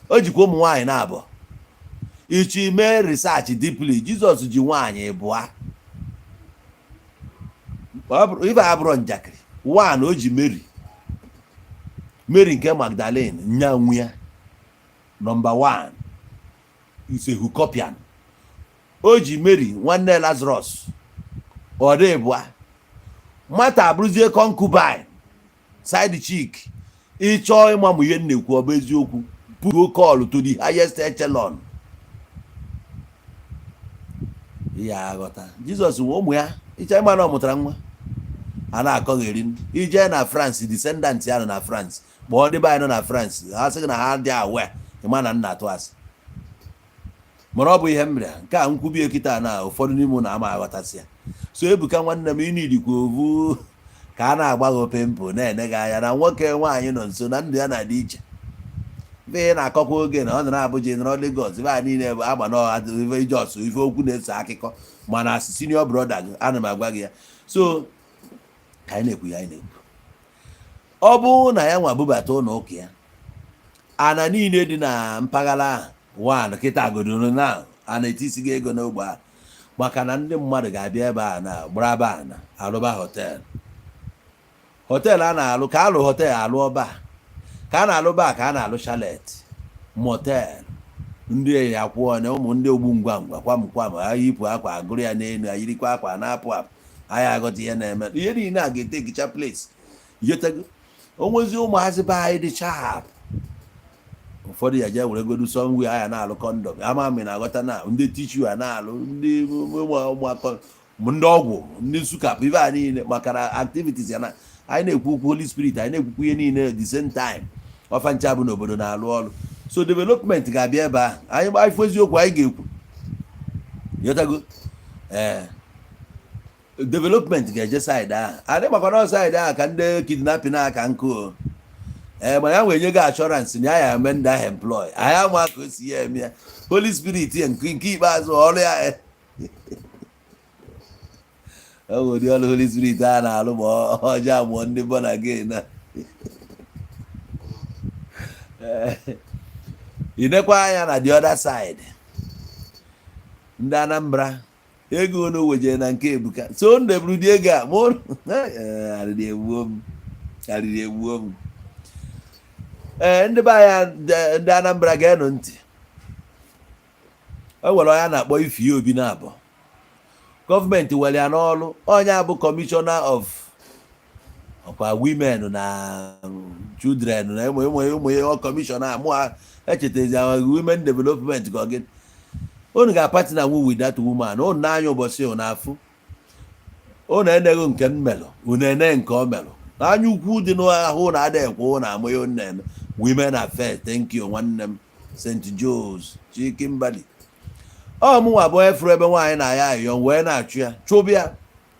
o jikwa ụmụ nwaanyị na-abụ ichi mee research deeply. Jizọs ji nwaanyị bụa. Ife abụrụ njakịrị. One, o ji Mary, Mary nke Magdalene, nya nwe ya. Number one is a hookupian. O ji Mary nwanne Lazarus. Ọ dị bụa Mata abụrụzie concubine, side chick. Ịchọọ ịmamụ ihe m na-ekwu, ọ bụ eziokwu. Pugo call to the highest echelon ya aghọta. Jizọs nwe ụmụ ya. Ịchọ ịma na ọ mụtara nwa a na-akọgheri. Ije na France, descendant ya nọ na France. Kpọọ ndị be anyị nọ na France, ha sị na ha dị aware. Ịma na nna atụ asị, mana ọ bụ ihe m mere nke a nkwubi kịta na ụfọdụ n'ime na ama aghọtasị ya. So Ebuka nwanne m, ịnidikwa ovu ka a na-agba gị pimple, na-ene gị anya na nwoke nwaanyị nọ nso na ndụ ya na-adị iche. Ife ị na-akọkwa oge na ọ nọrọ Abuja, nọrọ Lagos, ife a niile bụ agba na ife just ife okwu na-eso akụkọ. Mana as senior brother gị, ana m agwa gị ya. So ka anyị na-ekwu ya, anyị na-ekwu, ọ bụrụ na ya nwa bubata ụlọ ụka ya, ana niile dị na mpaghara ahụ one kịta godoro na a na-etisi gị ego n'ogbe ahụ, maka na ndị mmadụ ga-abịa ebe a na gbaraba ana arụba hotel. Hotel a na-alụ ka alụ hotel, alụ ọba ka a na-alụ ba, ka a na-alụ chalet, motel. Ndị ya kwụọ na ụmụ ndị ogbu ngwa ngwa kwam kwam, ha yipụ akwa agụrụ ya n'elu, ayirikwa akwa na-apụ apụ. Anyị aghọta ihe na-eme. Ihe niile a ga-etekicha place yotego onwezi ụmụazị be anyị dị sharp. Ụfọdụ ya jee were godu somewhere anya na-alụ condom. Ama m na-aghọta na ndị tissue a na-alụ, ndị ụmụakọ, ndị ọgwụ, ndị nsukapụ, ibe a niile, maka na activities ya na anyị na-ekwu okwu Holy Spirit, anyị na-ekwukwu ihe niile the same time. Ọfa ncha bụ n'obodo na-alụ ọrụ. So development ga-abịa ebe ahụ. Anyị gbaa ife eziokwu anyị ga-ekwu, yotago. Ee, development ga-eje side ahụ. Adị makwa na side ahụ ka ndị kidnapping aka nkụ o. Ee, mana ya nwee nye gị assurance na ya ya eme ndị ahụ employ. Anyị ama ka o si ya eme ya. Holy Spirit ya nke ikpeazụ ọrụ ya, ọ bụ ụdị ọrụ Holy Spirit a na-alụ ma ọjọọ amụọ ndị born again. Na ị nekwa anya na the other side, ndị Anambra, ego unu wejere na nke Ebuka so ndụ eburu dị ego a ma arịrị egbuo m, arịrị egbuo m. Ee, ndị be anyị, ndị Anambra, ga-enụ ntị. O nwere onye a na-akpọ Ify Obi na abụọ gọọmenti were ya n'ọrụ, onye abụ commissioner of ọkwa women na children na ụmụ ụmụ ụmụ ihe. Commissioner mụ echetezi women development ka ọ gị. Unu ga-apartner nwu with that woman. Unu n'anya ụbọchị unu afụ unu eneghị nke m melụ, unu ene nke ọ melụ. Anya ukwu dị n'ahụ na ada ekwe unu amụ ihe unu na-eme. Women Affairs, thank you, nwanne m St. Joe's Chikimbali. Ọ mụnwa bụ onye fụrụ ebe nwaanyị na-ayọ ayọ wee na-achụ ya, chụbịa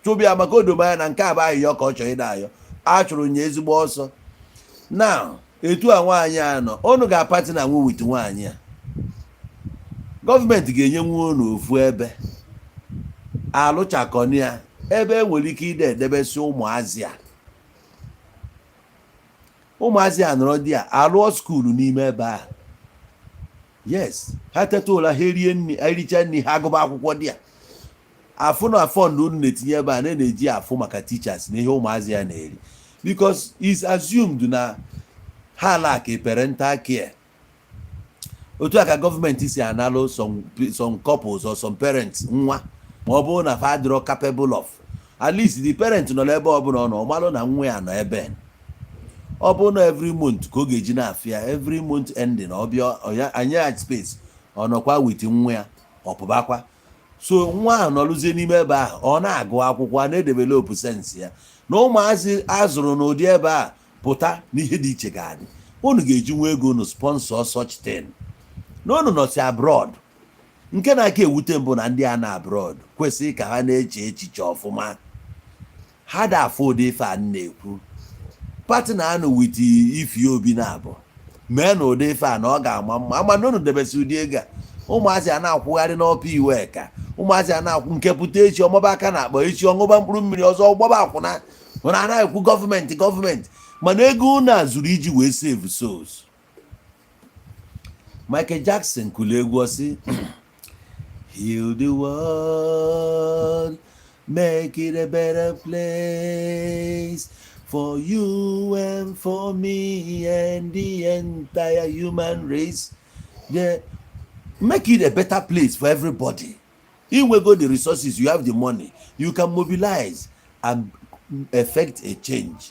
chụbịa, maka odoma ya na nke a bụ ayịyọ ka ọ chọrọ ịda ayọ. A chụrụ nye ezigbo ọsọ. Now, etu a nwaanyị a nọ, unu ga-apartner nwu with nwaanyị a. Gọọmenti ga-enye nwa unu ofu ebe alụchakọni ya, ebe e nwere ike ide edebesi ụmụazị a. Ụmụazị a nọrọ di a alụọ school n'ime ebe a. Yes, ha teta ụra, ha erie nri, ericha nri, ha agụba akwụkwọ dị a. Afụ na fund unu na-etinye ebe a na-eji afụ maka teachers na ihe ụmụazị ya na-eri, because it's assumed na ha lack a parental care. Otu a ka gọọmenti si analụ some couples or some parents nwa, ma ọ bụrụ na fa adịrọ capable of, at least the parent nọ n'ebe ọbụla ọ nọ, ọ malụ na nwa ya nọ ebe ọ bụrụ na every month ka ọ ga-eji na-afịa, every month ending, ọ bịa anyị ya space, ọ nọkwa with nwa ya, ọ pụbakwa. So nwa ahụ nọrụzie n'ime ebe ahụ, ọ na-agụ akwụkwọ, a na-edevelop sense ya. Na ụmụazị azụrụ n'ụdị ebe a pụta n'ihe dị iche ga-adị. Unu ga-eji nwa ego unu sponsor such thing na unu nọsi abroad. Nke na-aka ewute mbụ na ndị a na abroad kwesịrị ka ha na-eche echiche ọfụma. Ha da afụ ụdị ife a na-ekwu, partner anụ with Ify Obi na abụ mee na ụdị ife a na ọ ga-ama mma ama na unu debesi ụdị ego a. Ụmụazị a na-akwụgharị n'ọpa iwe ka ụmụazị a na-akwụ nke pụta echi, ọmaba aka na akpa, echi ọṅụba mkpụrụ mmiri ọzọ, gbaba akwụna. Mana a na-ekwu gọọmenti, gọọmenti, mana ego unu a zuru iji wee save souls. Michael Jackson kụrụ egwu ọsị, "Heal the world, make it a better place for you and for me and the entire human race." Yeah. Make it a better place for everybody. Inwego the resources, you have the money, you can mobilize and effect a change.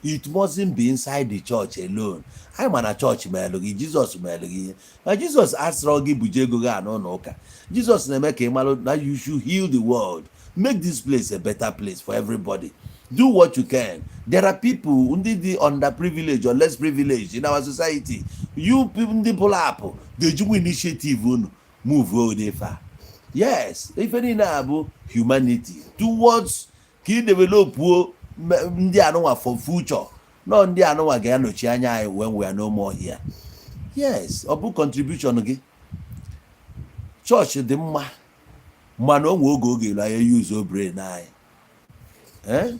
It mustn't be inside the church alone. Anyị ma na chọọchị melụ gị, Jizọs melụ gị ihe, ma Jizọs asịrọ gị buje ego gị a n'ụlọ ụka. Jizọs na-eme ka ị malụ na you should heal the world, make this place a better place for everybody. Do what you can. There are people ndị dị underprivileged or less privileged in our society. You people, ndị pụrụ apụ, ga-ejikwa initiative unu move ụdị ife a. Yes, ife niile a bụ humanity towards ka ị developuo ndị anụnwa for future. Nọ ndị anụnwa ga-anọchi anya anyị when we are no more here. Yes, ọ bụ contribution gị. Chọọchị dị mma, mana o nwe oge oge elu anyị use brain anyị. Eh?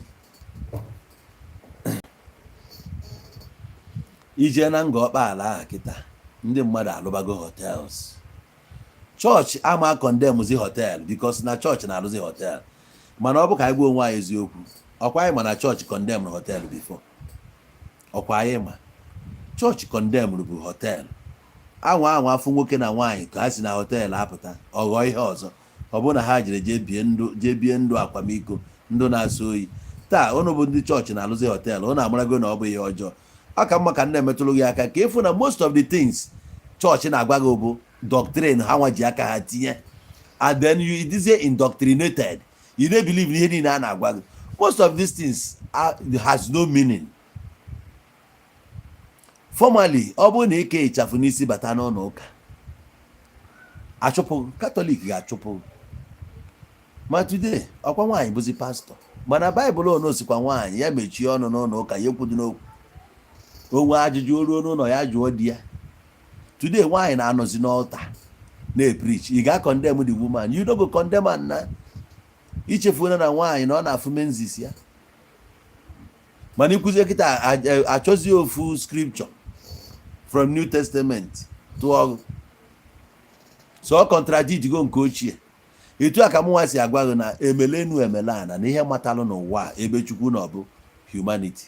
Ije na nga ọkpaala ahụ kịta, ndị mmadụ alụbago hotels. Chọọchị ama condemnzi hotel because na chọọchị na-alụzi hotel, mana ọ bụ ka anyị gwa onwe anyị eziokwu. Ọkwa anyị ma na chọọchị condemn hotel before? Ọkwa anyị ma chọọchị condemn bụ hotel. Anwa anwa afọ nwoke na nwaanyị ka ha si na hotel apụta, ọ ghọọ ihe ọzọ. Ọ bụrụ na ha jere jee bie ndụ, jee bie ndụ akwamiko, ndụ na-asọ oyi. Taa unu bụ ndị chọọchị na-alụzi hotel, unu amarago na ọ bụ ihe ọjọọ. Ọ ka mma ka m na-emetụrụ gị aka ka ịfụ na most of the things chọọchị na-agwa gị bụ doctrine ha nwa ji aka ha tinye, and then you dizie indoctrinated, you don't believe ihe niile a na-agwa gị. Most of these things has no meaning. Formally, ọ bụrụ na ike ịchafụ n'isi bata n'ụlọ ụka, achụpụ Katọlik ga-achụpụ. Ma today, ọkwa nwaanyị bụzi pastọ, mana Baịbụl ono sikwa nwaanyị ya mechie ọnụ n'ụlọ ụka, ya ekwudu n'okwu. Onwe ajụjụ, o ruo n'ụlọ ya, jụọ di ya. Today nwaanyị na-anọzi n'altar na-epreach. Ị ga-condemn the woman? You no go condemn am. Na ichefuona na nwaanyị na ọ na-afụ menses ya. Mana ikwuzie kịta, achọzie ofu scripture from New Testament tụọ, so ọ contradict go nke ochie. Etu a ka mụnwa si agwa gị na emelenu emele ana na ihe matalụ n'ụwa a, ebe Chukwu na ọ bụ humanity.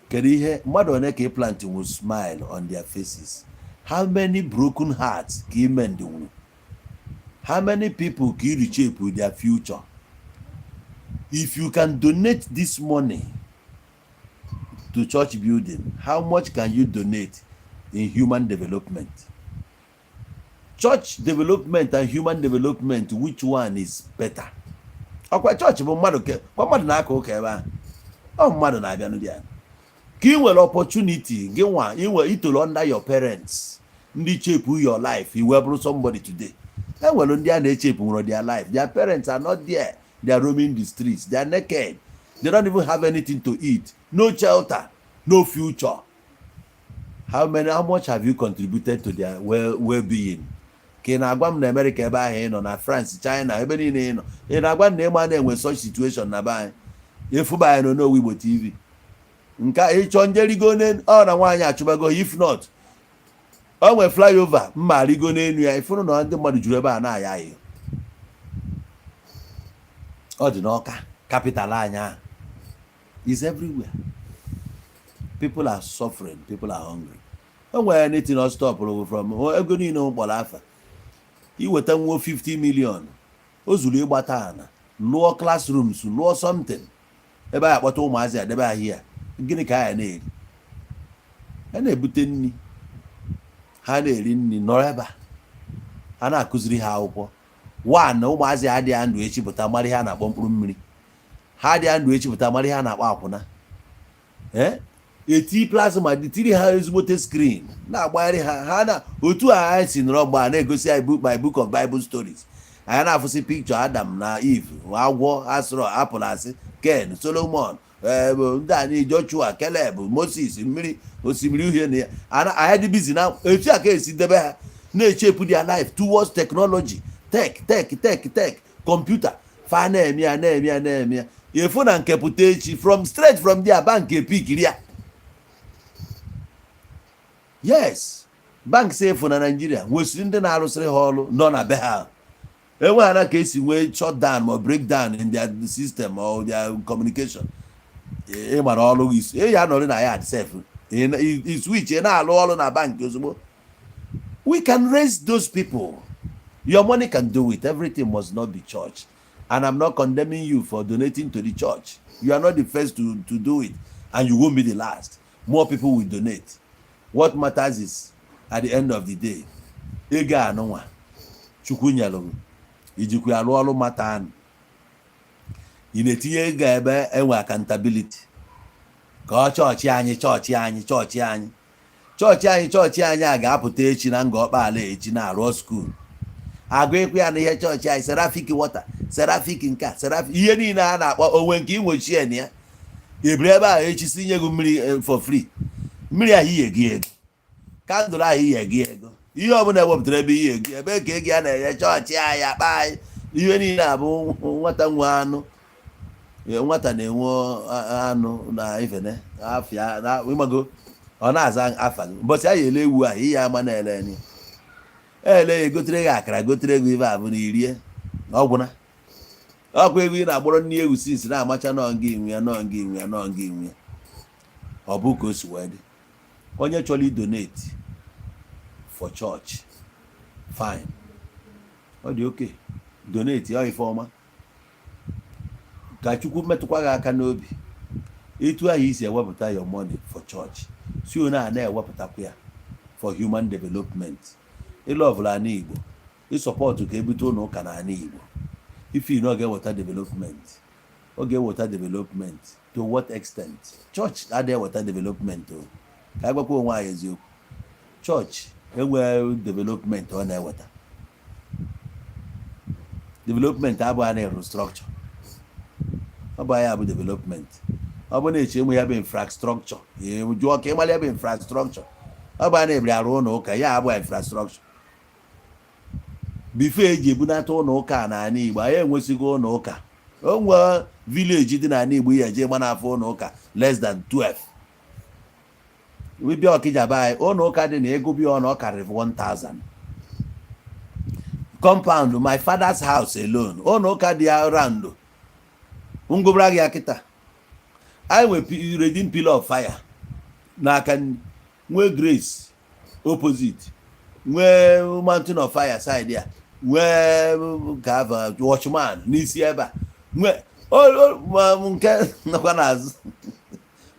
Kedu ihe mmadụ one ka ị plant will smile on their faces? How many broken hearts ka ị mend wuru? How many people ka ị reshape their future? If you can donate this money to church building, how much can you donate in human development? Church development and human development, which one is better? Ọkwa chọọchị bụ mmadụ kwa mmadụ na-aka ụka ebe ahụ. Ọ mmadụ na-abịa n'ụdị ya ka ị nwere opportunity. Gị nwa inwe itolo under your parents, ndị shape your life, i wee bụrụ somebody today. E nwere ndị a na-echepu nwere their life, their parents are not there. They are roaming the streets, they are naked, they don't even have anything to eat, no shelter, no future. How much have you contributed to their well-being? Ka ị na-agwa m na America ebe ahụ ị nọ, na France, China, ebe niile ị nọ, ị na-agwa m na ịma na-enwe such situation na be anyị? Efuba anyị nọ n'Owu Igbo TV nke a, ịchọ njerigo n'elu ọ na nwaanyị achụbago. If not, o nwee flyover mma rigo n'elu ya, ifụrụ na ndị mmadụ juru ebe a na-aya ayọ. Ọ dị n'Ọka, capital anyị ahụ, is everywhere. People are suffering, people are hungry. O nwere anything ọ stopụrụ from ego niile m kpọrọ afa? Iweta nwuo 50 million, o zuru ịgbata ana, lụọ classrooms, lụọ something ebe a akpọta ụmụazị, adebe ahịa. Gịnị ka a na-eri? A na-ebute nri, ha na-eri nri, nọrọ ebe a, a na-akụziri ha akwụkwọ. One, ụmụazị adịghị ndụ echi pụta mara ihe a na-akpọ mkpụrụ mmiri. Ha adịghị ndụ echi pụta mara ihe a na-akpọ akwụna. Ee, eti plasma dị, tiri ha ezigbote screen na-agbagharị ha. Ha na otu a anyị si nọrọ mgbe a na-egosi anyị book by book of Bible stories, anyị na-afụsị picture Adam na Eve, agwọ asụrụ apụl, asị Ken, Solomon, ee, ndị anyị, Joshua, Caleb, Moses, mmiri Osimiri Uhie na ya. Anyị dị busy na etu a ka esi debe ha na-echepu their life towards technology, tech, tech, tech, tech, computer. Fa na-eme ya, na-eme ya, na-eme ya. Efu na nke pụta echi, from straight from there, bank epikiri ya. Yes, bank si efu na Naijiria nwesịrị ndị na-arụsịrị ha ọrụ nọ na be ha. Enweghana ka esi nwee shutdown ma breakdown in their system or their communication, ị mara ọrụ gị ị ya nọrọ na ya sef, ị switch, ị na-alụ ọrụ na bank ozugbo. We can raise those people. Your money can do it. Everything must not be church, and I'm not condemning you for donating to the church. You are not the first to do it and you won't be the last. More people will donate. What matters is, at the end of the day, ego anụnwa Chukwu nyere gị, ijikwa arụ ọrụ mata anụ. Ị na-etinye ego ebe enwe accountability, ka ọ chọọchị anyị, chọọchị anyị, chọọchị anyị, chọọchị anyị, chọọchị anyị a ga-apụta echi na Nga Ọkpala echi na-arụ school, agụ ịkwụ ya na ihe chọọchị anyị, Seraphic water, Seraphic nke a, Seraphic ihe niile a na-akpọ onwe nke inwochie na ya ebiri ebe ahụ echi si nye gị mmiri for free. Mmiri ahụ ihe gị ego, candle ahụ ihe gị ego, ihe ọbụla ewepụtara ebe ihe ego, ebe ka ego ya na-enye chọọchị anyị akpa anyị. Ihe niile abụ nwata nwe anụ, nwata na-enwe anụ na ifene afịa na ịmago ọ na-aza afa gị. Mbọsị anyị ele ewu ahụ, ihe ama na-ele ni ele ya, egotere gị akara, gotere ego ibe abụ na irie ọgwụna ọkwa ego ị na-agbọrọ nne ewu sinsi na-amacha nọ nga inwe ya, nọ nga inwe ya, nọ nga inwe ya. Ọ bụ ka o si wee dị. Onye chọrọ idonate for church, fine, ọ dị oke. Donate ọ ife ọma, ka Chukwu metụkwa gị aka n'obi. Etu ahụ isi ewepụta your money for church, si one a na-ewepụtakwa ya for human development. Ịlụ ọbụla ala Igbo, ịsupport ka ebute ụlọ ụka n'ala Igbo, ife na ọ ga-eweta development, ọ ga-eweta development. To what extent? Church adịghị eweta development o. Ka a gwakwa onwe anyị eziokwu, church enweghị development ọ na-eweta. Development abụghị na ịrụ structure, ọ bụ anyị abụ development. Ọ bụ na-eche ịmụ ya bụ infrastructure, jụọ ka ịmara ya bụ infrastructure. Ọ bụ a na-ebiri arụ ụlọ ụka, ya abụ infrastructure before eji ebunata ụlọ ụka a n'ala Igbo. Anyị enwesịghị ụlọ ụka. O nwee village dị n'ala Igbo ihe eje gba n'afọ ụlọ ụka less than 12. Bịa Ọkịja be anyị, ụlọ ụka dị na ego bịa ọnụ, ọ karịrị 1000. Compound my father's house alone, ụlọ ụka dị around ngụbara gị ya kịta. Anyị nwe Redeem Pillar of Fire n'aka nri, nwee Grace opposite, nwee Mountain of Fire side ya, nwee ka Watchman n'isi ebe a, nwee nke nọkwa n'azụ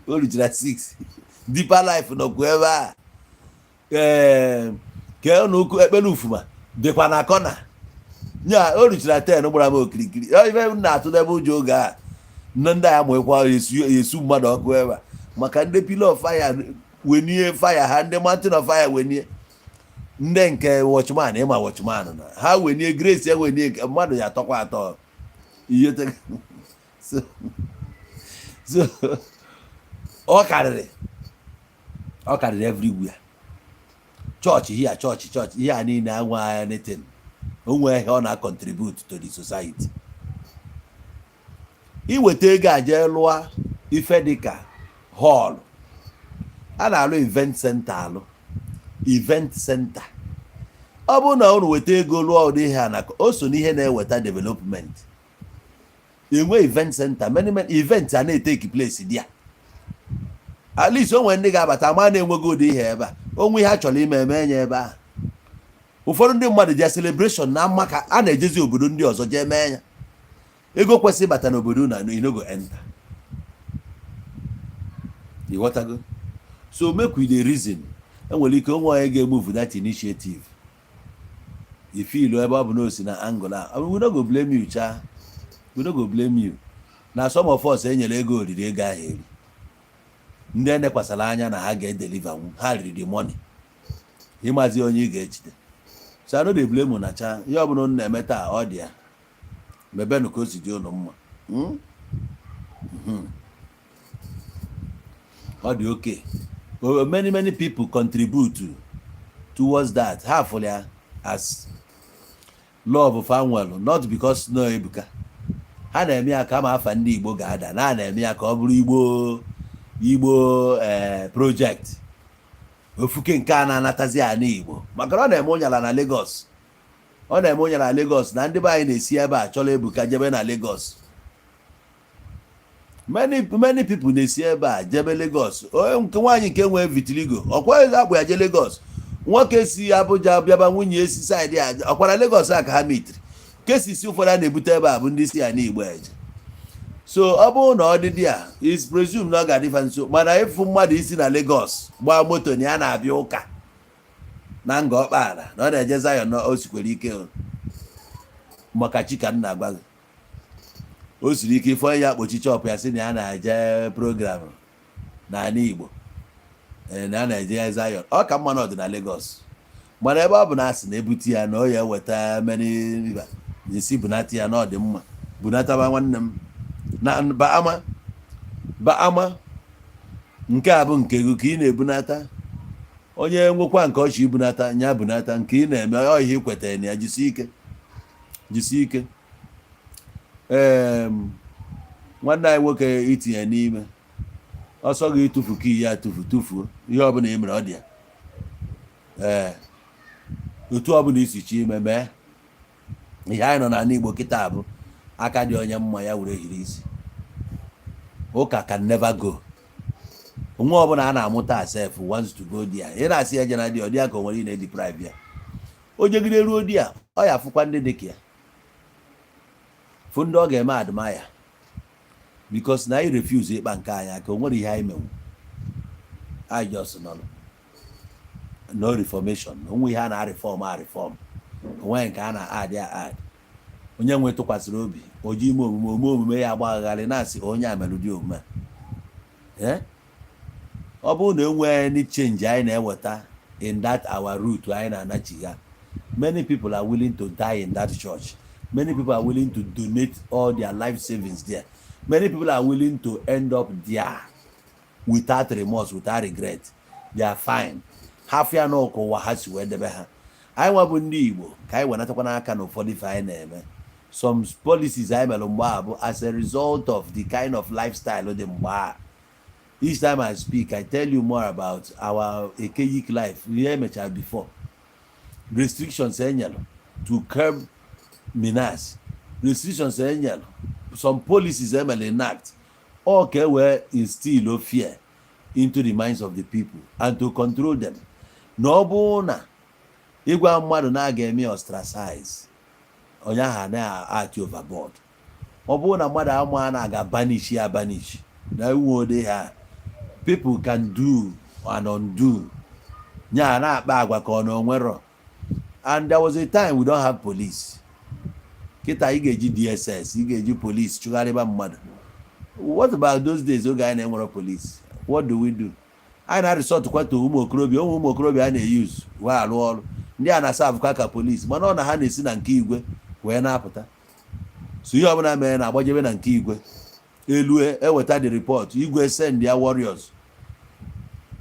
o ruchara 6, Deeper Life nọkwa ebe a. Ee, ke ụlọ ekpere ufuma dịkwa na kọna nya. O ruchara 10 gbara m okirikiri. Ife m na-atụ n'ebe ụjọ oge a, nne ndị a mụekwa esu mmadụ ọkụ ebe a, maka ndị Pillar of Fire wenie fire ha, ndị Mountain of Fire wenie, ndị nke Watchman, ịma Watchman na ha wenie, Grace ewenie, nke mmadụ ya atọkwa atọ ihe. So ọ karịrị everywhere. Chọọchị here, chọọchị ihe a niile anwe anything, o nwee ihe ọ na-contribute to the society. Iweta ego a jee lụọ ife dịka hall a na-alụ, event center, alụ event center. Ọ bụrụ na unu weta ego lụọ ụdị ihe a na o so n'ihe na-eweta development. Enwe event center, many many event a na-etake place dị ya. At least o nwere ndị ga-abata ma na-enweghị ụdị ihe ebe a. Onwe ihe a chọrọ ime, eme ya ebe ahụ. Ụfọdụ ndị mmadụ ji celebration na mma ka a na-ejezi obodo ndị ọzọ jee mee ya. Ego kwesịrị ịbata n'obodo na inogo enter, ịghọtago? So make we dey reason. Enwere ike onwe onye ga-emove that initiative ifilu ebe ọ bụ na o si na angle a. We no go blame you cha, we no go blame you. Na some of us enyere ego oriri ego ahụ eri, ndị enekwasara anya na ha ga-edeliver, ha riri the money. Ịmazi onye ị ga-ejide. So I no dey blame una cha. Ihe ọbụla unu na-eme taa, ọ dị ya mebenụ ka o si dị unu mma. Ọ dị okay. Many many people contribute towards that. Ha fụrụ ya as love fa nwelu, not because no Ebuka. Ha na-eme ya ka ma afa ndị Igbo ga-ada na a na-eme ya ka ọ bụrụ Igbo project ofuke nke a na-anatazi ala Igbo, maka na ọ na-eme ụnyala na Lagos, ọ na-eme ụnyala na Lagos, na ndị be anyị na-esi ebe a chọrọ Ebuka jebe na Lagos. Many many people na-esi ebe a jebe Lagos. Onye nke nwaanyị nke nwee vitiligo, ọkwa akpụ ya je Lagos. Nwoke si Abuja bịaba, nwunye esi side a, ọkwara Lagos a ka ha mitiri kesisi. Ụfọdụ a na-ebute ebe a bụ ndị si ya n'Igbo eje. So ọ bụrụ na ọ dị a is presume na ọ ga-adịfa nso, mana ịfụ mmadụ isi na Lagos gbaa moto na ya na-abịa ụka na Nga Ọkpala, na ọ na-eje Zion, na o sikwere ike o. Maka chi ka m na-agwa gị, o siri ike ife onye ya kpochi chọpụ ya sị na ya na-eje program n'ala Igbo, ee, na ya na-eje Zion. Ọ ka mma na ọ dị na Lagos, mana ebe ọ bụ na asị na ebute ya na ọ ya eweta many river esi bunata ya na ọ dị mma. Bunataba nwanne m na ba ama ba ama. Nke a bụ nke gị ka ị na-ebunata. Onye nwekwa nke ọchị ibunata nya bunata nke ị na-eme. Ọ ihe ị kwetara na ya. Jisie ike, jisie ike. Ee, nwanne anyị nwoke, itinye n'ime ọsọ gị ịtụfu ka ya atụfu, tụfuo ihe ọbụla ị mere, ọ dị ya. Ee, otu ọbụla isi chi ime mee ihe. Anyị nọ n'ala Igbo kịta bụ aka dị onye mma ya were hiri isi. Ụka can never go. Nwa ọbụla a na-amụta sef wants to go there. Ị na-asị ya jena dị, ọ dị ya ka o nwere ị na-edeprive ya. O jegide ruo di ya, ọ ya afụkwa ndị dị ka ya, fụ ndị ọ ga-eme admire, because na anyị refuse ịkpa nke anyị aka. O nwere ihe anyị menwu. Anyị just nọ no reformation. Onwe ihe a na-reform a reform, onweghị nke a na-add add. Onye nwe tụkwasịrị obi oji ime omume, ome omume ya agbagharị na-asị onye a mere ụdị omume a. Eh? Ọ bụrụ na enweghị any change anyị na-eweta in that our route anyị na-anachigha, many people are willing to die in that church. Many people are willing to donate all their life savings there. Many people are willing to end up there without remorse, without regret. They are fine. Ha fịa n'ụka ụwa ha si wee debe ha. Anyị nwa bụ ndị Igbo, ka anyị wenatakwa n'aka na ụfọdụ ife anyị na-eme, some policies anyị mere mgbe a bụ as a result of the kind of lifestyle dị mgbe a. Each time I speak, I tell you more about our archaic life. Ihe emechara before, restrictions enyelu to curb menace, restrictions enyelu, some policies emere enact, all ka e wee instill fear into the minds of the people and to control them. Na ọ bụrụ na ịgwa mmadụ na a ga-eme ostracize onye ahụ, na-atị overboard. Ọ bụrụ na mmadụ ama na aga banish ya, banish na inwe ode ha. People can do and undo, nya na-akpa agwa ka ọ na onwero. And there was a time we don't have police. Kịta ị ga-eji DSS, ị ga-eji police chụgharịba mmadụ. What about those days oge anyị na-enwero police? What do we do? Anyị na-resort kwata ụmụ okorobịa, ụmụ okorobịa a na-eyuzu wee arụ ọrụ. Ndị a na-asa avụka ka police, mana ọ na ha na-esi na nke igwe wee na-apụta. So ihe ọbụla mere na-agbajebe na nke igwe elu, eweta the report, igwe send ya warriors.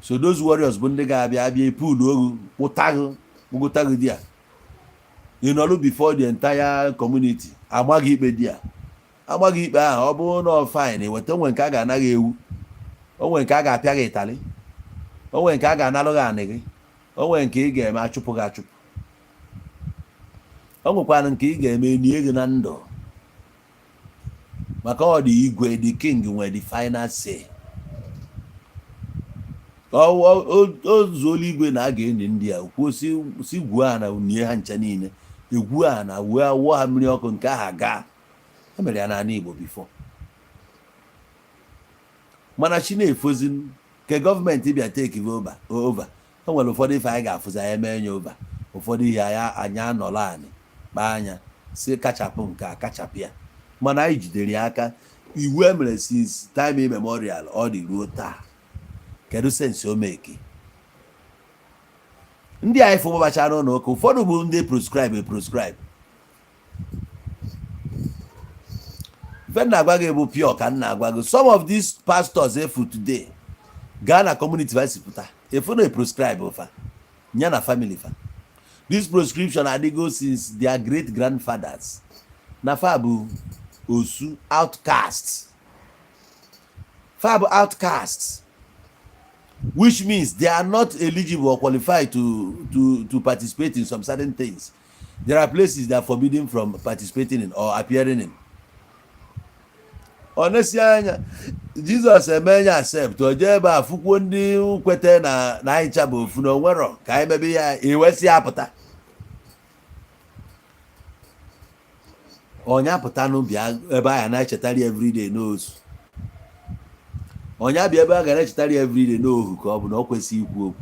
So those warriors bụ ndị ga-abịa abịa epulu ogu, kpụtaghị, kpụgụtaghị di ya ịnọlụ before the entire community, amaghị ikpe di ya, amaghị ikpe ahụ. Ọ bụrụ na ọ fine, eweta onwe nke a ga-anaghị ewu, onwe nke a ga-apịa gị ịtalị, onwe nke a ga-analụ gị anị gị, onwe nke ị ga-eme achụpụ gị achụpụ, o nwekwara nke ị ga-eme nie gị na ndụ, maka ọ dị igwe, the king nwere the final say. O zuola igwe na a ga-enyi ndị a kwuo si gwuo ha na nie ha ncha niile, egwu ha na wee wụọ ha mmiri ọkụ. Nke ahụ gaa e mere ya n'ala Igbo before, mana chi na-efozi nke gọọmenti bịa take over. Over o nwere ụfọdụ ife anyị ga-afụzi, anyị eme nye over ụfọdụ ihe anyị anyị anọrọ anyị kpaa anya si kachapụ nke a, kachapụ ya. Mana anyị jidere ya aka. Iwu e mere since time immemorial, ọ dị ruo taa. Kedu sense o meki ndị anyị fụgbabachara n'ụlọ ụka? Ụfọdụ bụ ndị proscribe proscribe. Ife m na-agwa gị bụ pure ka m na-agwa gị. Some of these pastors efu today, gaa na community fa si pụta, efu na proscribe fa ya na family fa. This proscription adịgo since their great grandfathers, na fa bụ osu, outcast. Fa bụ outcast, which means they are not eligible or qualified to participate in some certain things. There are places they are forbidden from participating in or appearing in. Ọ na-esi anya Jizọs eme ya accept, o jee ebe a fụkwuo ndị kwete na anyị ncha bụ ofu na onwero ka anyị mebe ya ewesị ya pụta. Onye apụta n'ụbịa ebe ahụ na-echetara ya everyday n'ozu. Onye abịa ebe a ga na-echetara ya everyday n'ohu, ka ọ bụ na ọ kwesịghị ikwu okwu.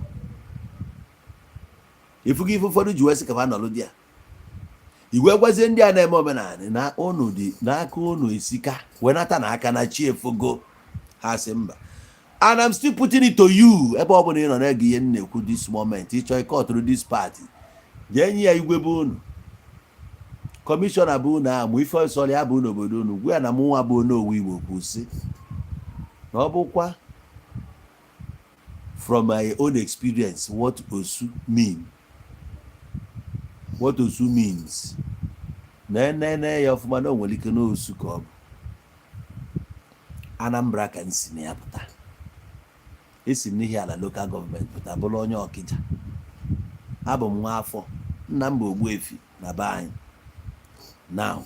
Ifugo ife ụfọdụ ji wee sị ka fa nọlụ di ya. Igwe gwazie ndị a na-eme omenala na unu dị n'aka unu esika wenata na aka na chi efogo. Ha sị mba. And I'm still putting it to you, ebe ọ bụla ị nọ na-ege ihe m na-ekwu this moment, ịchọ ịkọtụrụ this party, jee nye ya igwe bụ unu, kọmishọna bụ unu, amụ ife ọsọrọ ya bụ n'obodo unu, gwa ya na mụnwa bụ onowu Igbo kwụsị na ọ bụkwa from my own experience what osu mean, what osu means. Na ene ya ọfụma na o nwere ike n'osu ka ọ bụ Anambra ka m si na ya pụta. Esi m n'ihi ala local government pụta, bụrụ onye Ọkịja. Abụ m nwa afọ, nna m bụ Ogbuefi na be anyị. Now,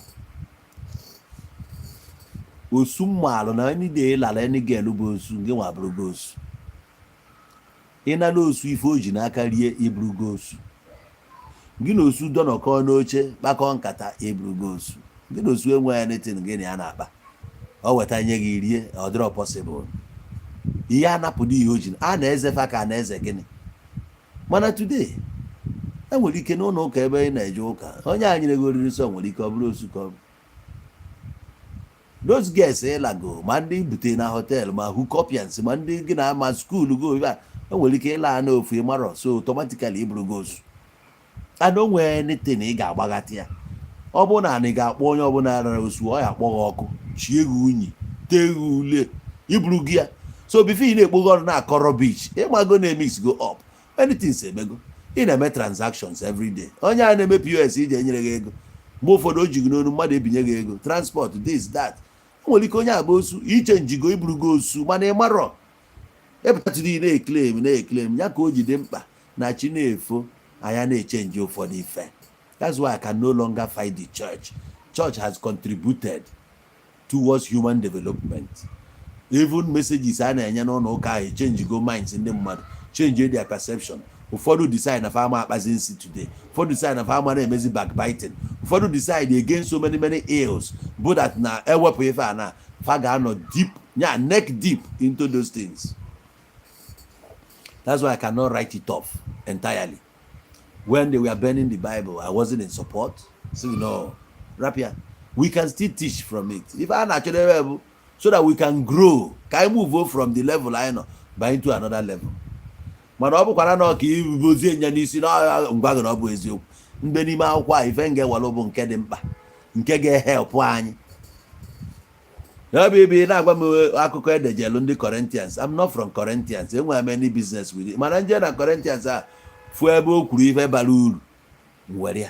osu mmalụ na any day lara any girl bụ osu, nke nwa bụrụgo osu. Ịnala osu ife o ji n'aka rie, iburugo osu. Gị na osu dọnọkọ n'oche kpakọ nkata, iburugo osu. Gị na osu enweghị anything gị na ya na-akpa, ọ weta nye gị rie, ọ dịrọ possible. Ihe anapụdo ihe o ji a na-eze fa ka a na-eze gịnị. Mana today, enwere ike n'ụlọ ụka ebe ị na-eje ụka, onye a nyere gị oriri nsọ nwere ike ọ bụrụ osu ka ọ bụ. Those girls ịlago, ma ndị bute na hotel, ma hookupians, ma ndị gị na ama school go ebe a, enwere ike ịla n'ofu ịmarọ. So automatically ịbụrụ gị osu, and o nwee anything ị ga-agbaghata ya. Ọ bụrụ na anyị ga-akpọ onye ọbụla rara osu, ọ ya akpọ gị ọkụ, chie gị unyi. Tee ule iburu gị ya. So before ị na-ekpogo ọrụ na-akọ rubbish, ịmago na-emix go up many things emego. Ị na-eme transactions every day. Onye a na-eme POS iji enyere gị ego, mgbe ụfọdụ o ji gị n'onu mmadụ ebinye gị ego, transport, this, that. O nwere ike onye agba osu iche njigo iburugo osu, mana ị marọ epụtatụrụ na-eclaim na-eclaim ya ka o ji dị mkpa na chi na-efo anya na-echange ụfọdụ ife. That's why I can no longer fight the church. Church has contributed towards human development. Even messages a na-enye n'ụlọ ụka ahụ change go minds ndị mmadụ, change their perception. Ụfọdụ decide na fama akpazi nsi today, ụfọdụ decide na fama na-emezi backbiting, ụfọdụ decide against so many, many ills, bụ that na ewepụ ife a na fa ga-anọ deep ya, neck deep into those things. That's why I cannot write it off entirely. When they were burning the Bible, I wasn't in support. So no rapia, we can still teach from it. If a na-achọrọ bụ so that we can grow, ka anyị move from the level anyị nọ by into another level. Mana ọ bụkwara na ọka ibozie nya n'isi na ngwa gị na ọ bụ eziokwu mgbe n'ime akwụkwọ a, ife nga ewere bụ nke dị mkpa, nke ga-ehelp anyị. Ebe ebe ị na-agwa m akụkọ edejelu ndị Corinthians, I'm not from Corinthians, enwere m any business with it. Mana nje na Corinthians a fụ ebe o kwuru ife bara uru, were ya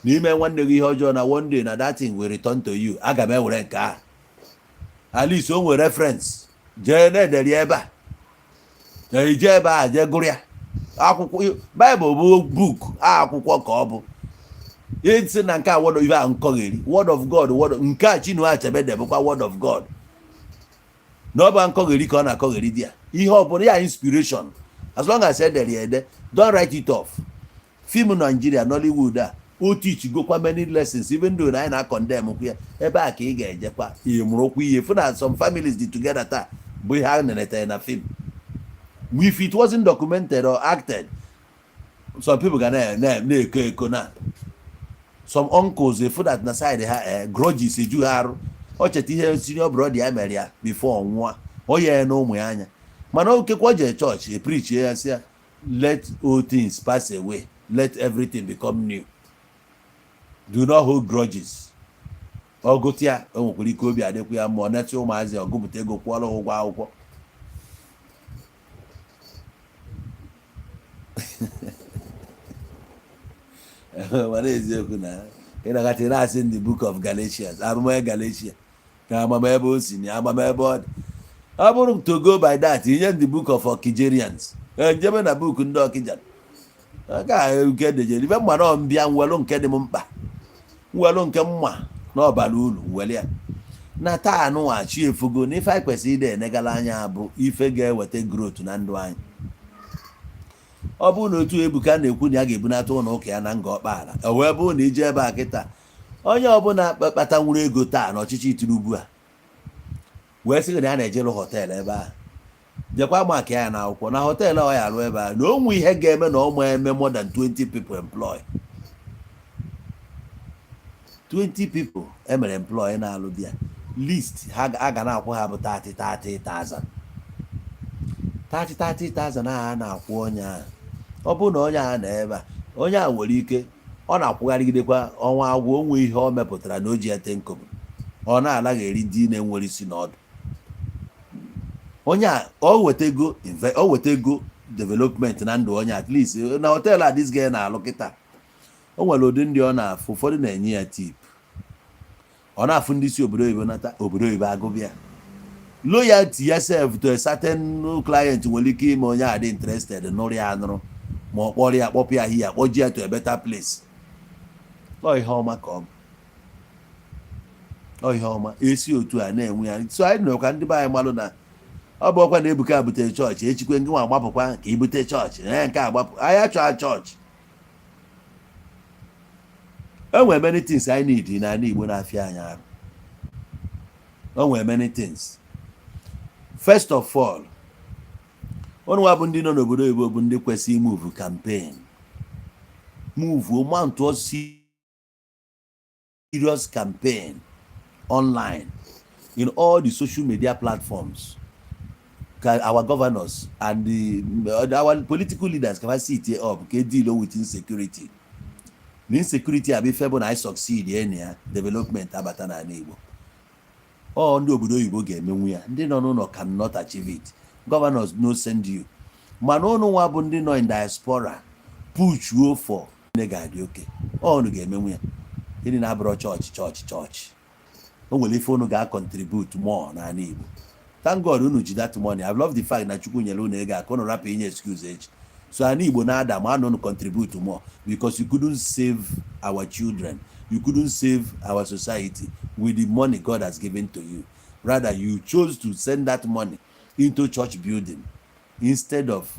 n'ime nwanne gị ihe ọjọọ na one day na that thing will return to you. Aga m ewere nke ahụ. At least o nwere reference. Jee na-edere ebe a, ije ebe a, jee gụrụ ya. Akwụkwọ Baịbụl bụ book, akwụkwọ ka ọ bụ. Isi na nke a word, ife a nkọgheri word of God, word nke a Chinua Achebe debụkwa word of God, na ọ bụ nkọgheri ka ọ na-akọgheri di ya. Ihe ọ bụla ya inspiration, as long as edere ya ede, don't write it off. Film Nigeria, Nollywood a, o teach gokwa many lessons, even though na anyị na-acondemn kwa ya. Ebe a ka ị ga-ejekwa ịmụrụkwa ihe fụ na some families dị together taa bụ ihe a nenetere na film. If it wasn't documented or acted, some people ga na-eko eko na some uncles efu that na side ha grudges eju ha arụ. O cheta ihe senior brother ya mere ya before ọ nwụọ, o ya na ụmụ ya anya. Mana okekwa o jee chọọchị epreachie ya, sị ya, "Let all things pass away, let everything become new, do not hold grudges." Ọ gụta ya, o nwekwara ike obi adịkwa ya ma ọ netị ụmụazị, ọ gụpụta ego kwụọrọ ha ụgwọ akwụkwọ. Mana eziokwu na ịnagata na-asị in the Book of Galatians, amama Galatia na amama ebe o si na amama ebe ọ dị. Ọ bụrụ to go by that, inye the Book of Okijerians, njebe na book ndị Okija nke nke dejere ife mma na mbịa nwelu nke dị m mkpa, nwelu nke mma na ọbara uru nwere ya. Na taa anụnwa chi efugo na ife anyị kwesịrị ide enegala anya bụ ife ga-eweta growth na ndụ anyị. Ọ bụrụ na otu Ebuka na-ekwu na ya ga-ebunata ụlọ ụka ya na Nga Ọkpaala, o wee bụrụ na ije ebe a kịta, onye ọbụla kpata nwere ego taa n'ọchịchị Tinubu a wee sị na ya na-ejelu hotel ebe a, jekwa maka ya na akwụkwọ na hotel ọ ya arụ ebe a, na onwe ihe ga-eme na ọma eme more than 20 people employ. 20 people emere employ na-alụ di ya list ha a ga na-akwụ ha bụ 30 30,000, 30 30,000 a na-akwụ onye ahụ. Ọ bụrụ na onye ahụ nọ ebe a, onye a nwere ike ọ na-akwụgharịgidekwa ọnwa agwụ onwe ihe o mepụtara na o ji ete nkobo, ọ na-alaghị eri di na-enwere isi n'ọdụ. Onye a o wetego o wetego development na ndụ onye. At least na hotel a this guy na-alụ kịta, o nwere ụdị ndị ọ na-afụ. Ụfọdụ na-enye ya tip, ọ na-afụ ndị si obodo oyibo nata obodo oyibo agụbịa. Loyalty ya sef to a certain client nwere ike ime onye a dị interested nụrụ ya anụrụ, ma ọ kpọrọ ya, kpọpụ ya ahịa, kpọji ya to a better place. Ọ ihe ọma ka ọ bụ, ọ ihe ọma esi otu a na-enwe ya. So anyị nọkwa ndị be anyị malụ na ọ bụ ọkwa na Ebuka butere chọọchị, echikwe ngị nwa agbapụkwa ka ibute chọọchị ee nke agbapụ anyị achọghị chọọchị. E nwere many things anyị need n'ala Igbo na-afịa anyị arụ. O nwere many things. First of all, ụnụ nwa bụ ndị nọ n'obodo oyibo bụ ndị kwesịrị move campaign, move mount serious campaign online in all the social media platforms ka our governors and our political leaders ka sit up ka deal with insecurity. Na insecurity a bụ ife bụ na anyị succeed eni ya, development abata n'ala Igbo. Ọ ndị obodo oyibo ga-emenwu ya. Ndị nọ n'ụlọ cannot achieve it. Governors no send you. Mana ụnụ nwa bụ ndị nọ in diaspora, pushuo for nne ga-adị oke. Ọ unu ga-emenwu ya. Gịnị na-abụrọ chọọchị, chọọchị, chọọchị? O nwere ife unu ga-contribute more n'ala Igbo. Thank God unu ji that money. I love the fact na Chukwu nyere unu ego a ka unu rapụ inye excuse echi. So ala Igbo na-ada ma unu contribute more, because you couldn't save our children, you couldn't save our society with the money God has given to you. Rather, you chose to send that money into church building instead of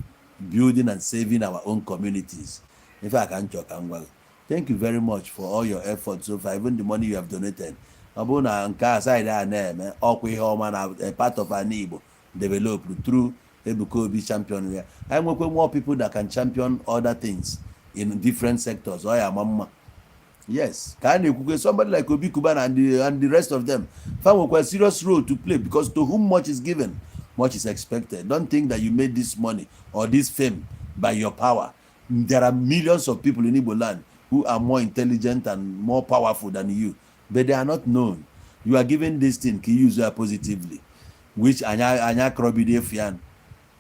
building and saving our own communities. In fact, ka m chọọ ka m gwa gị, thank you very much for all your efforts so far, even the money you have donated. Ọ bụrụ na nke a side a na-eme ọkwa ihe ọma na a part of ana Igbo developed through Ebuka Obi champion ya, anyị nwekwa more people that can champion other things in different sectors, ọ ya ama mma. Yes, ka a na-ekwukwe, somebody like Obi Cubana and the rest of them, fa nwekwa serious role to play, because to whom much is given, much is expected. Don't think that you made this money or this fame by your power. There are millions of people in Igbo land who are more intelligent and more powerful than you, but they are not known. You are given this thing ka you use ya positively, which anyị akọrọbido efu ya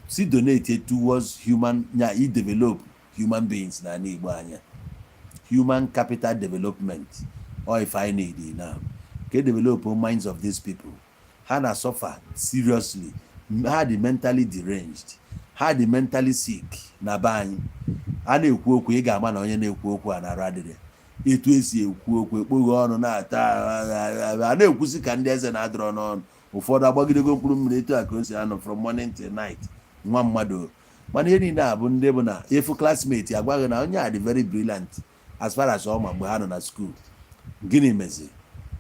si donate towards human nya i develop human beings na ala Igbo anya, human capital development. Or if I need it now, ka develop minds of these people. Ha na suffer seriously, ha dị mentally deranged, ha dị mentally sick. Na be anyị, a na-ekwu okwu, ị ga-ama na onye na-ekwu okwu a na-arụ adịrị. Etu esi ekwu okwu, ekpoghe ọnụ na-ata, a na-ekwusi ka ndị eze na-adọrọ n'ọnụ. Ụfọdụ agbagidego mkpụrụ mmiri, etu a ka o si anọ from morning till night. Nwa mmadụ, mana ihe niile a bụ ndị bụ na efu classmate agwaghị na onye a dị very brilliant as far as ọ ma mgbe ha nọ na school. Gịnị mezi?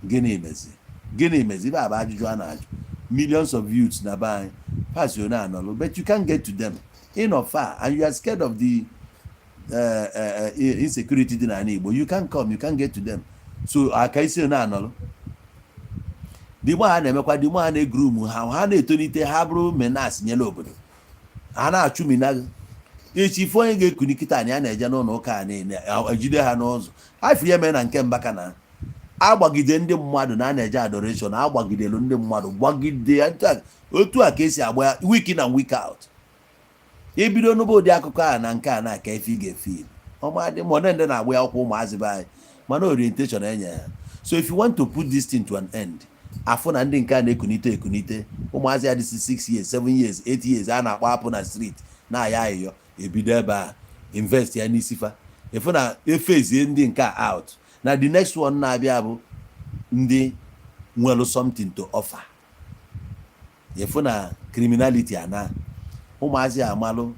Gịnị mezi? Gịnị mezi? Ibe a bụ ajụjụ a na-ajụ. Millions of youths na be anyị pass na anọlụ, but you can't get to them in or far, and you are scared of the insecurity dị n'ala Igbo. You can't come, you can't get to them. So aka isi na anọlụ digbo ha na-emekwa digbo ha na-egroom ha, ha na-etolite, ha bụrụ menace nyere obodo. Ha na-achụ mina gị echi. Ife onye ga-ekuni kịta na ya na-eje n'ụlọ ụka a niile, ejide ha n'ụzọ. Afọ ihe mere na nke Mbaka na agbagide ndị mmadụ na a na-eje adoration, agbagidelu ndị mmadụ, gbagide ya otu a ka esi agba ya week in and week out. Ebido n'ụba ụdị akụkọ a na nke a na-aka ife ị ga-efil ọmadị ma ndị na-agba ya akwụkwọ ụmụazị be anyị, mana orientation enye ya. So if you want to put this thing to an end, afụ na ndị nke a na-ekunite ekunite, ụmụazị ya dịsị 6 years, 7 years, 8 years, a na-akpọ apụ na street na-aya ayịyọ, ebido ebe a invest ya n'isi fa. Efu na efezie ndị nke a out, na the next one na-abịa bụ ndị nwere something to offer. Efu na criminality ana ụmụazị amalụ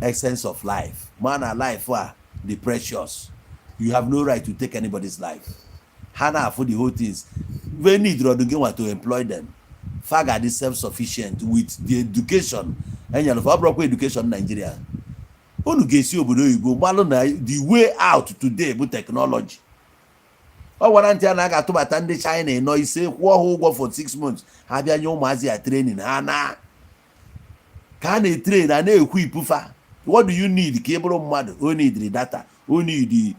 essence of life, ma na life a dị precious. You have no right to take anybody's life. Ha na-afụ the whole things we need rọdụ gị nwa to employ them. Fa ga-adị self-sufficient with the education enyere fa. Ọ bụrụkwa education Nigeria, unu ga-esi obodo oyibo gbalụ na the way out today bụ technology. Ọ gwara ntị a na a ga-atụbata ndị China ịnọ ise, kwụọ ha ụgwọ for 6 months, ha bịa nye ụmụazị ya training. Ha na ka a na-etrain, a na-ekwu ipufa. What do you need ka ị bụrụ mmadụ? O need data, o need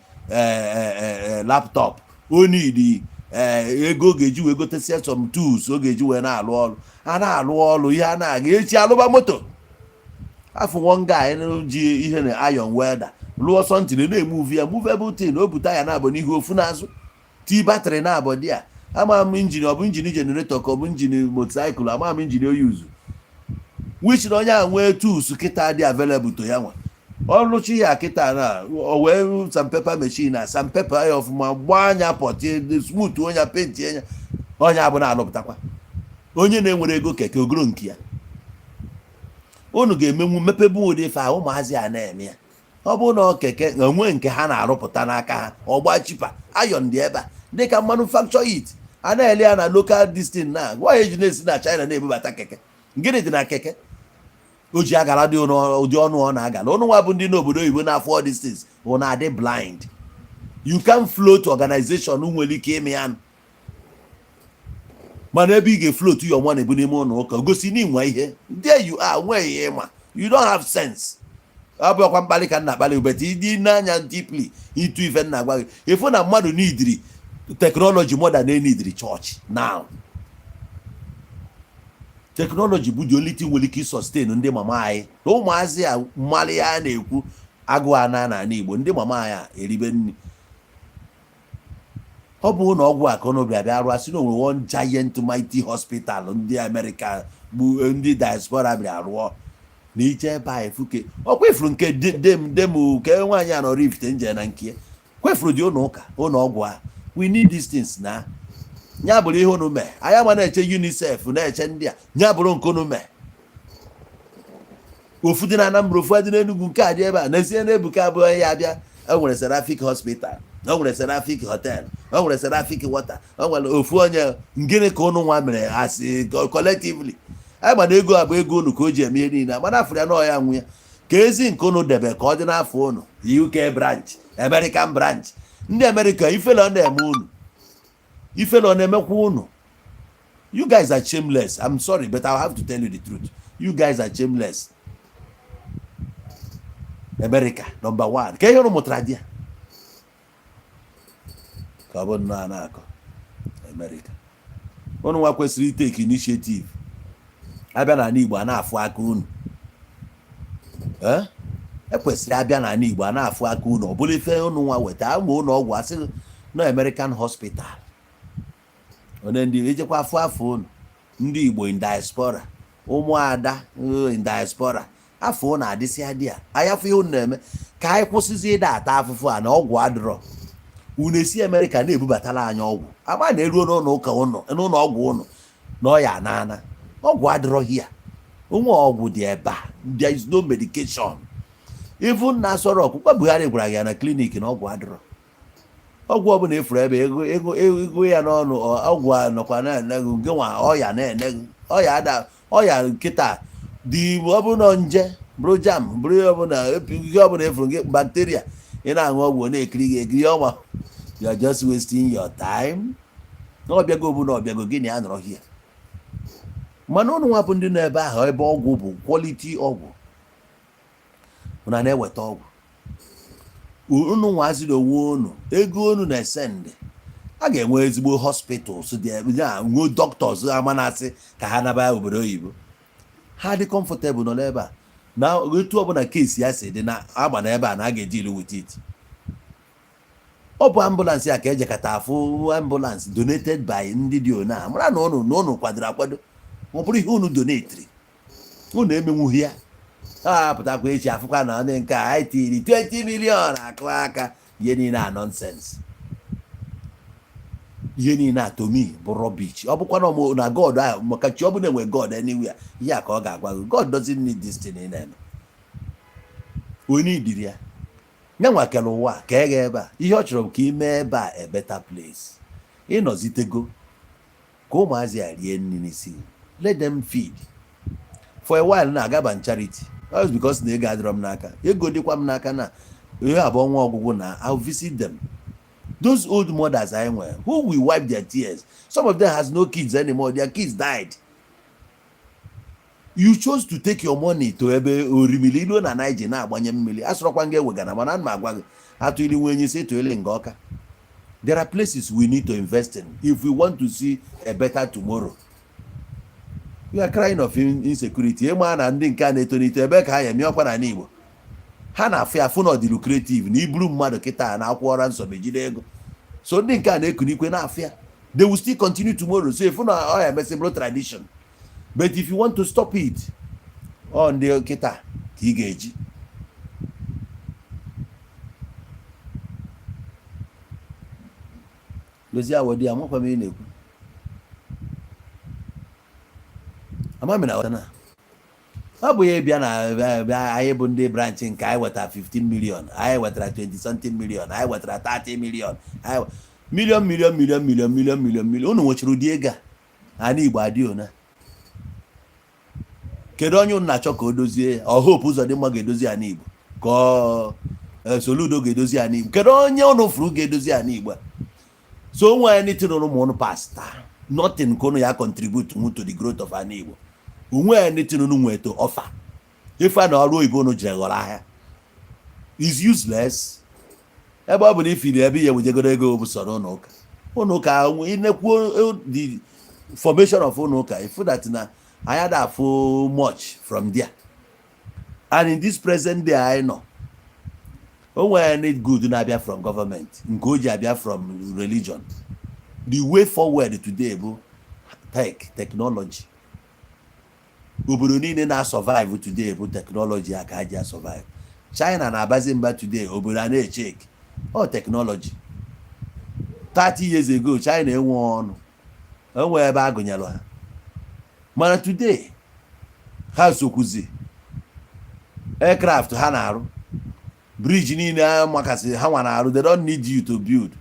laptop, o need ego ga-eji wee gotesia some tools ọ ga-eji wee na-alụ ọrụ. A na-alụ ọrụ ihe a na-aga echi alụba moto. Afọ one guy ji ihe na iron welder lụọ something na-emove ya, movable thing. O bute ya na-abụ n'ihu, ofu n'azụ, tii battery na-abụ dị ya. Ama m engine, ọ bụ engine generator ka ọ bụ engine motorcycle, ama m engine oyuzu, which na onye a nwee tools kịta dị available to ya nwa ọlụchi ya kịta na o wee sandpaper machine na sandpaper ya ọfụma, gbaa anya pọtie, smooth onye, paint anya onye abụ na-alụpụtakwa. Onye na-enwere ego keke ogoro nke ya, unu ga-emenwu mepebu ụdị ife a ụmụazị a na-eme ya. Ọ bụrụ na ọ keke onwe nke ha na-arụpụta n'aka ha, ọgba cheaper iron dị ebe a dịka manufacture it, a na-ele ya na local distin na gwa eji na-esi na China na-ebubata keke. Gịnị dị na keke o ji agara dị ụdị ọnụ ọ na-agala? Ụnụ nwa bụ ndị n'obodo oyibo na-afọ all these things, bụ na-adị blind. You can float organization nwere ike ime ya, mana ebe ị ga-efloat your money bụ n'ime ụlọ ụka. Gosi na ịnwe ihe. There you are, nwee ihe ịma. You don't have sense. Ọ bụ ọkwa mkpali ka m na-akpali, but ịdị n'anya deeply ịtụ ife nna gwa gị, ịfụ na mmadụ neediri technology more than they neediri church now. Technology bụ the only thing nwere ike sustain ndị mama anyị na ụmụazị a. Mmalị ya na-ekwu agụ ana n'ala Igbo, ndị mama anyị a eribe nri. Ọ bụ na ọgwụ akọnọbi abịa rụọ, sị na onwere one giant mighty hospital ndị Amerịka bụ ndị diaspora bịara rụọ na ije ebe a efuke. Ọ kwefuru nke dem dem ke nwaanyị a nọ Rift nje na nke kwefuru dị ụlọ ụka, ụlọ ọgwụ a. We need these things. Na ya bụrụ ihe unu mee, anyị ama na-eche UNICEF, na-eche ndị a. Ya bụrụ nke unu mee, ofu dị na Anambra, ofu dị n'Enugwu, nke a dị ebe a. N'ezie na Ebuka abụghị ya abịa. E nwere Seraphic Hospital, o nwere Seraphic Hotel, o nwere Seraphic Water, o nwere ofu onye. Gịnị ka unu nwa mere asị collectively? Anyị gbana ego a bụ ego unu ka o ji eme ihe niile. Mana afụrụ ya na ọya nwe ya ka ezi nke unu debe ka ọ dị n'afọ unu. UK branch, American branch, ndị America, ifele ọ na-eme unu, ifele ọ na-emekwa unu. You guys are shameless. I'm sorry, but I have to tell you the truth. You guys are shameless. America number one, ka ihe unu mụtara di ya ka ọ bụ nnọọ a na-akọ America. Unu nwa kwesịrị itake initiative. Abịa n'ala Igbo, a na-afụ aka unu. Ekwesịrị abịa n'ala Igbo, a na-afụ aka unu. Ọ bụrụ ife unu nwa weta ụmụ ụlọ ọgwụ, asị no American hospital. Onye ndị ejekwa afụ afọ unu, ndị Igbo in diaspora, ụmụada in diaspora, afọ unu adịsị adị a. Anyị afọ ihe unu na-eme ka anyị kwụsịzi ịda ata afụfụ a na ọgwụ adịrọ. Unu esi Amerịka na-ebubatara anyị ọgwụ, ama na-eruo n'ụlọ ụka ụnụ, n'ụlọ ọgwụ ụnụ na ọya anana. Ọgwụ adịrọ hia, onwe ọgwụ dị ebe a. There is no medication. Even na Aso Rock kwa, Buhari gwara ya na clinic na ọgwụ adịrọ. Ọgwụ ọbụla efuru ebe ego ego ego ya n'ọnụ. Ọgwụ a nọkwa na-ene gị nke nwa ọya na-ene gị ọya ada ọya nkịta dị. Ọ bụrụ na nje bụrụ jam, bụrụ ihe ọbụla, ihe ọbụla efuru gị, bacteria, ị na-aṅụ ọgwụ, ọ na-ekiri gị ekiri ọnwa. You are just wasting your time. Na ọbịago bụ na ọbịago gị na ya nọrọ hia. Mana ụnụ nwapụ ndị nọ ebe ahụ, ebe ọgwụ bụ quality ọgwụ, ụna na-eweta ọgwụ unu nwaziri onwe unu. Ego unu na-esend, a ga-enwe ezigbo hospitals dị ebe ya, nwee doctors ama na-asị ka ha naba obodo oyibo. Ha dị comfortable nọ n'ebe a na etu ọbụla case ya si dị na agba na ebe a na a ga-edeal with it. Ọ bụ ambulance a ka ejekọta afụ, ambulance donated by ndị dị ona mara na ụnụ kwadoro akwado. Ọ bụrụ ihe unu donateri, unu emenwughị ya. Ha apụtakwa echi, afụkwa na ndị nke a anyị tiri 20 million akụ aka. Ihe niile a nonsense, ihe niile a to me bụ rubbish. Ọ bụkwa na na God ahụ, maka chi ọ bụla enwe God anywhere, ihe a ka ọ ga-agwa gị. God doesn't need this thing ị na-eme. Onye idiri ya ya nwa kere ụwa ka e gha ebe a. Ihe ọ chọrọ bụ ka ị mee ebe a a better place. Ịnọzitego ka ụmụazị a rie nri n'isi. Let them feed for a while. Na-agaba charity. That's because na ego adịrọ m n'aka. Ego dịkwa m n'aka na ihe abụọ ọnwa ọgwụgwụ na I'll visit them, those old mothers anyị nwere who will wipe their tears. Some of them has no kids anymore. Their kids died. You chose to take your money to ebe orimili iluo na Naija na-agbanye mmiri. Asọrọkwa nga ewegana, mana ana m agwa gị, atụ ili nwe enyi si tụili nga ọka. There are places we need to invest in if we want to see a better tomorrow. You are crying of insecurity. Ịma na ndị nke a na-etolite ebe ka ha ya eme ọkwa n'ala Igbo, ha na-afụ ya, afụ na ọdị lucrative na iburu mmadụ kịta na akwụọra nsọ mejide ego. So ndị nke a na-ekunikwe na-afụ ya, they will still continue tomorrow. So ifu na ọ ya emesị bụrụ tradition. But if you want to stop it, ọ ndị kịta ka ị ga-eji dozie awọ dị ya. Amakwa m ị na-ekwu amami na ghọta na ọ bụ ya bịa na bịa. Anyị bụ ndị branch nke anyị wetara 15 million, anyị wetara 20 something million, anyị wetara 30 million, anyị million million million million million million million. Unu nwechara ụdị ego a, ana Igbo adị ona. Kedu onye unu na-achọ ka o dozie ya? Ọ Hope Uzodimma ga-edozi ya n'Igbo, ka ọ Soludo ga-edozi ya n'Igbo? Kedu onye unu furu ga-edozi ya n'Igbo a? So onwe anything unu ụmụ unu pasta, nothing ka unu ya contribute to the growth of ana Igbo. Onwe anything unu nwee to offer. Ife a na ọrụ oyibo unu jere ghọrọ ahịa is useless. Ebe ọ bụ na ifiri ebe ihe wejegoro ego bụ sọ n'ụlọ ụka. Ụlọ ụka, inekwuo the formation of ụlọ ụka, ifu that na Anyị ada afụ much from there. And in this present day anyị nọ, o nwere any good na-abịa from government nke o ji abịa from religion? The way forward today bụ tech, technology. Obodo niile na-survive today bụ technology a ka ha ji survive. China na-abazi mba today, obodo a na-echeki ọ technology. 30 years ago, China enwe ọnụ enwe ebe a gụnyere ha, mana today ha sokwuzi aircraft ha na-arụ, bridge niile a makasị ha nwa na-arụ. They don't need you to build.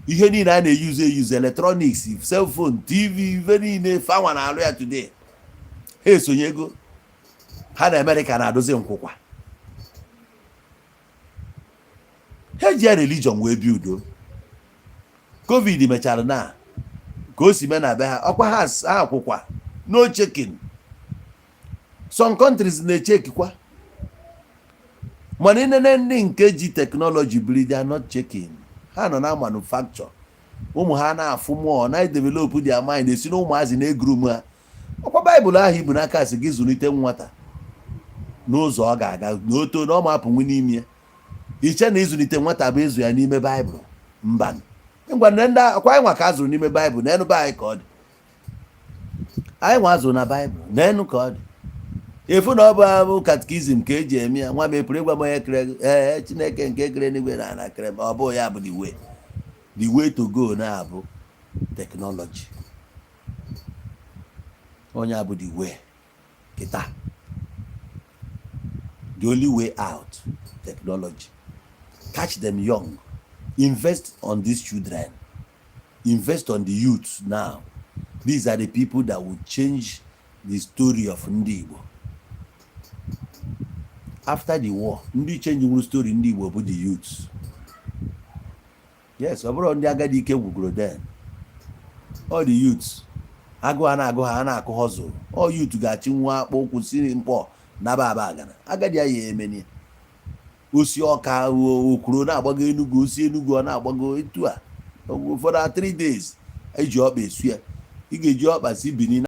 Ihe niile a na-eyuzu eyuzu, electronics, cell phone, TV, ife niile fa nwa na-arụ ya today. Ha esonyego ha na Amerịka na-adozi nkwụkwa. Ha eji ya religion wee build. COVID mechara na ka o si mee na be ha, ọkwa ha ha akwụkwa no checking. Some countries na-echekikwa, mana inene ndị nke ji technology biri, they are not checking. Ha nọ na manufacture ụmụ ha na-afụ mụọ na develop their mind, esi na ụmụazị na-eguru m ha. Ọkwa Baịbụl ahụ ibu n'aka sị gị zụlite nwata n'ụzọ ọ ga-aga na oto na ọ ma apụnwu n'ime ya. Iche na ịzụlite nwata bụ ịzụ ya n'ime Baịbụl? Mba, ngwa, nne ndị akwa anyị nwa ka a zụrụ n'ime Baịbụl n'enu be anyị ka ọ dị. Anyị nwa azụrụ na Baịbụl n'enu ka ọ dị. Efu na ọ bụ abụ catechism ka eji eme ya. Nwa m, epụrụ ịgwa m onye kere gị? Ee, Chineke nke kere n'igwe na ala kere m. Ọ bụ ya bụ the way to go na-abụ technology. Onye abụ the way kịta, the only way out, technology. Catch them young, invest on these children, invest on the youths now. These are the people that will change the story of ndị Igbo after the war. Ndị change nwuru story ndị Igbo bụ the youths. Yes, ọ bụrụ ndị agadi ike gwugoro then, all the youths agụ a na-agụ ha, a na-akụ hustle. All youth ga-achị nwa akpụ ụkwụ si mkpọ naba aba agana agadi ya emenie osi ọka okwuro na-agbago Enugu, osi Enugu ọ na-agbago etu a. Ụfọdụ 3 days eji ọkpa esu ya. Ị ga-eji ọkpa si Benin.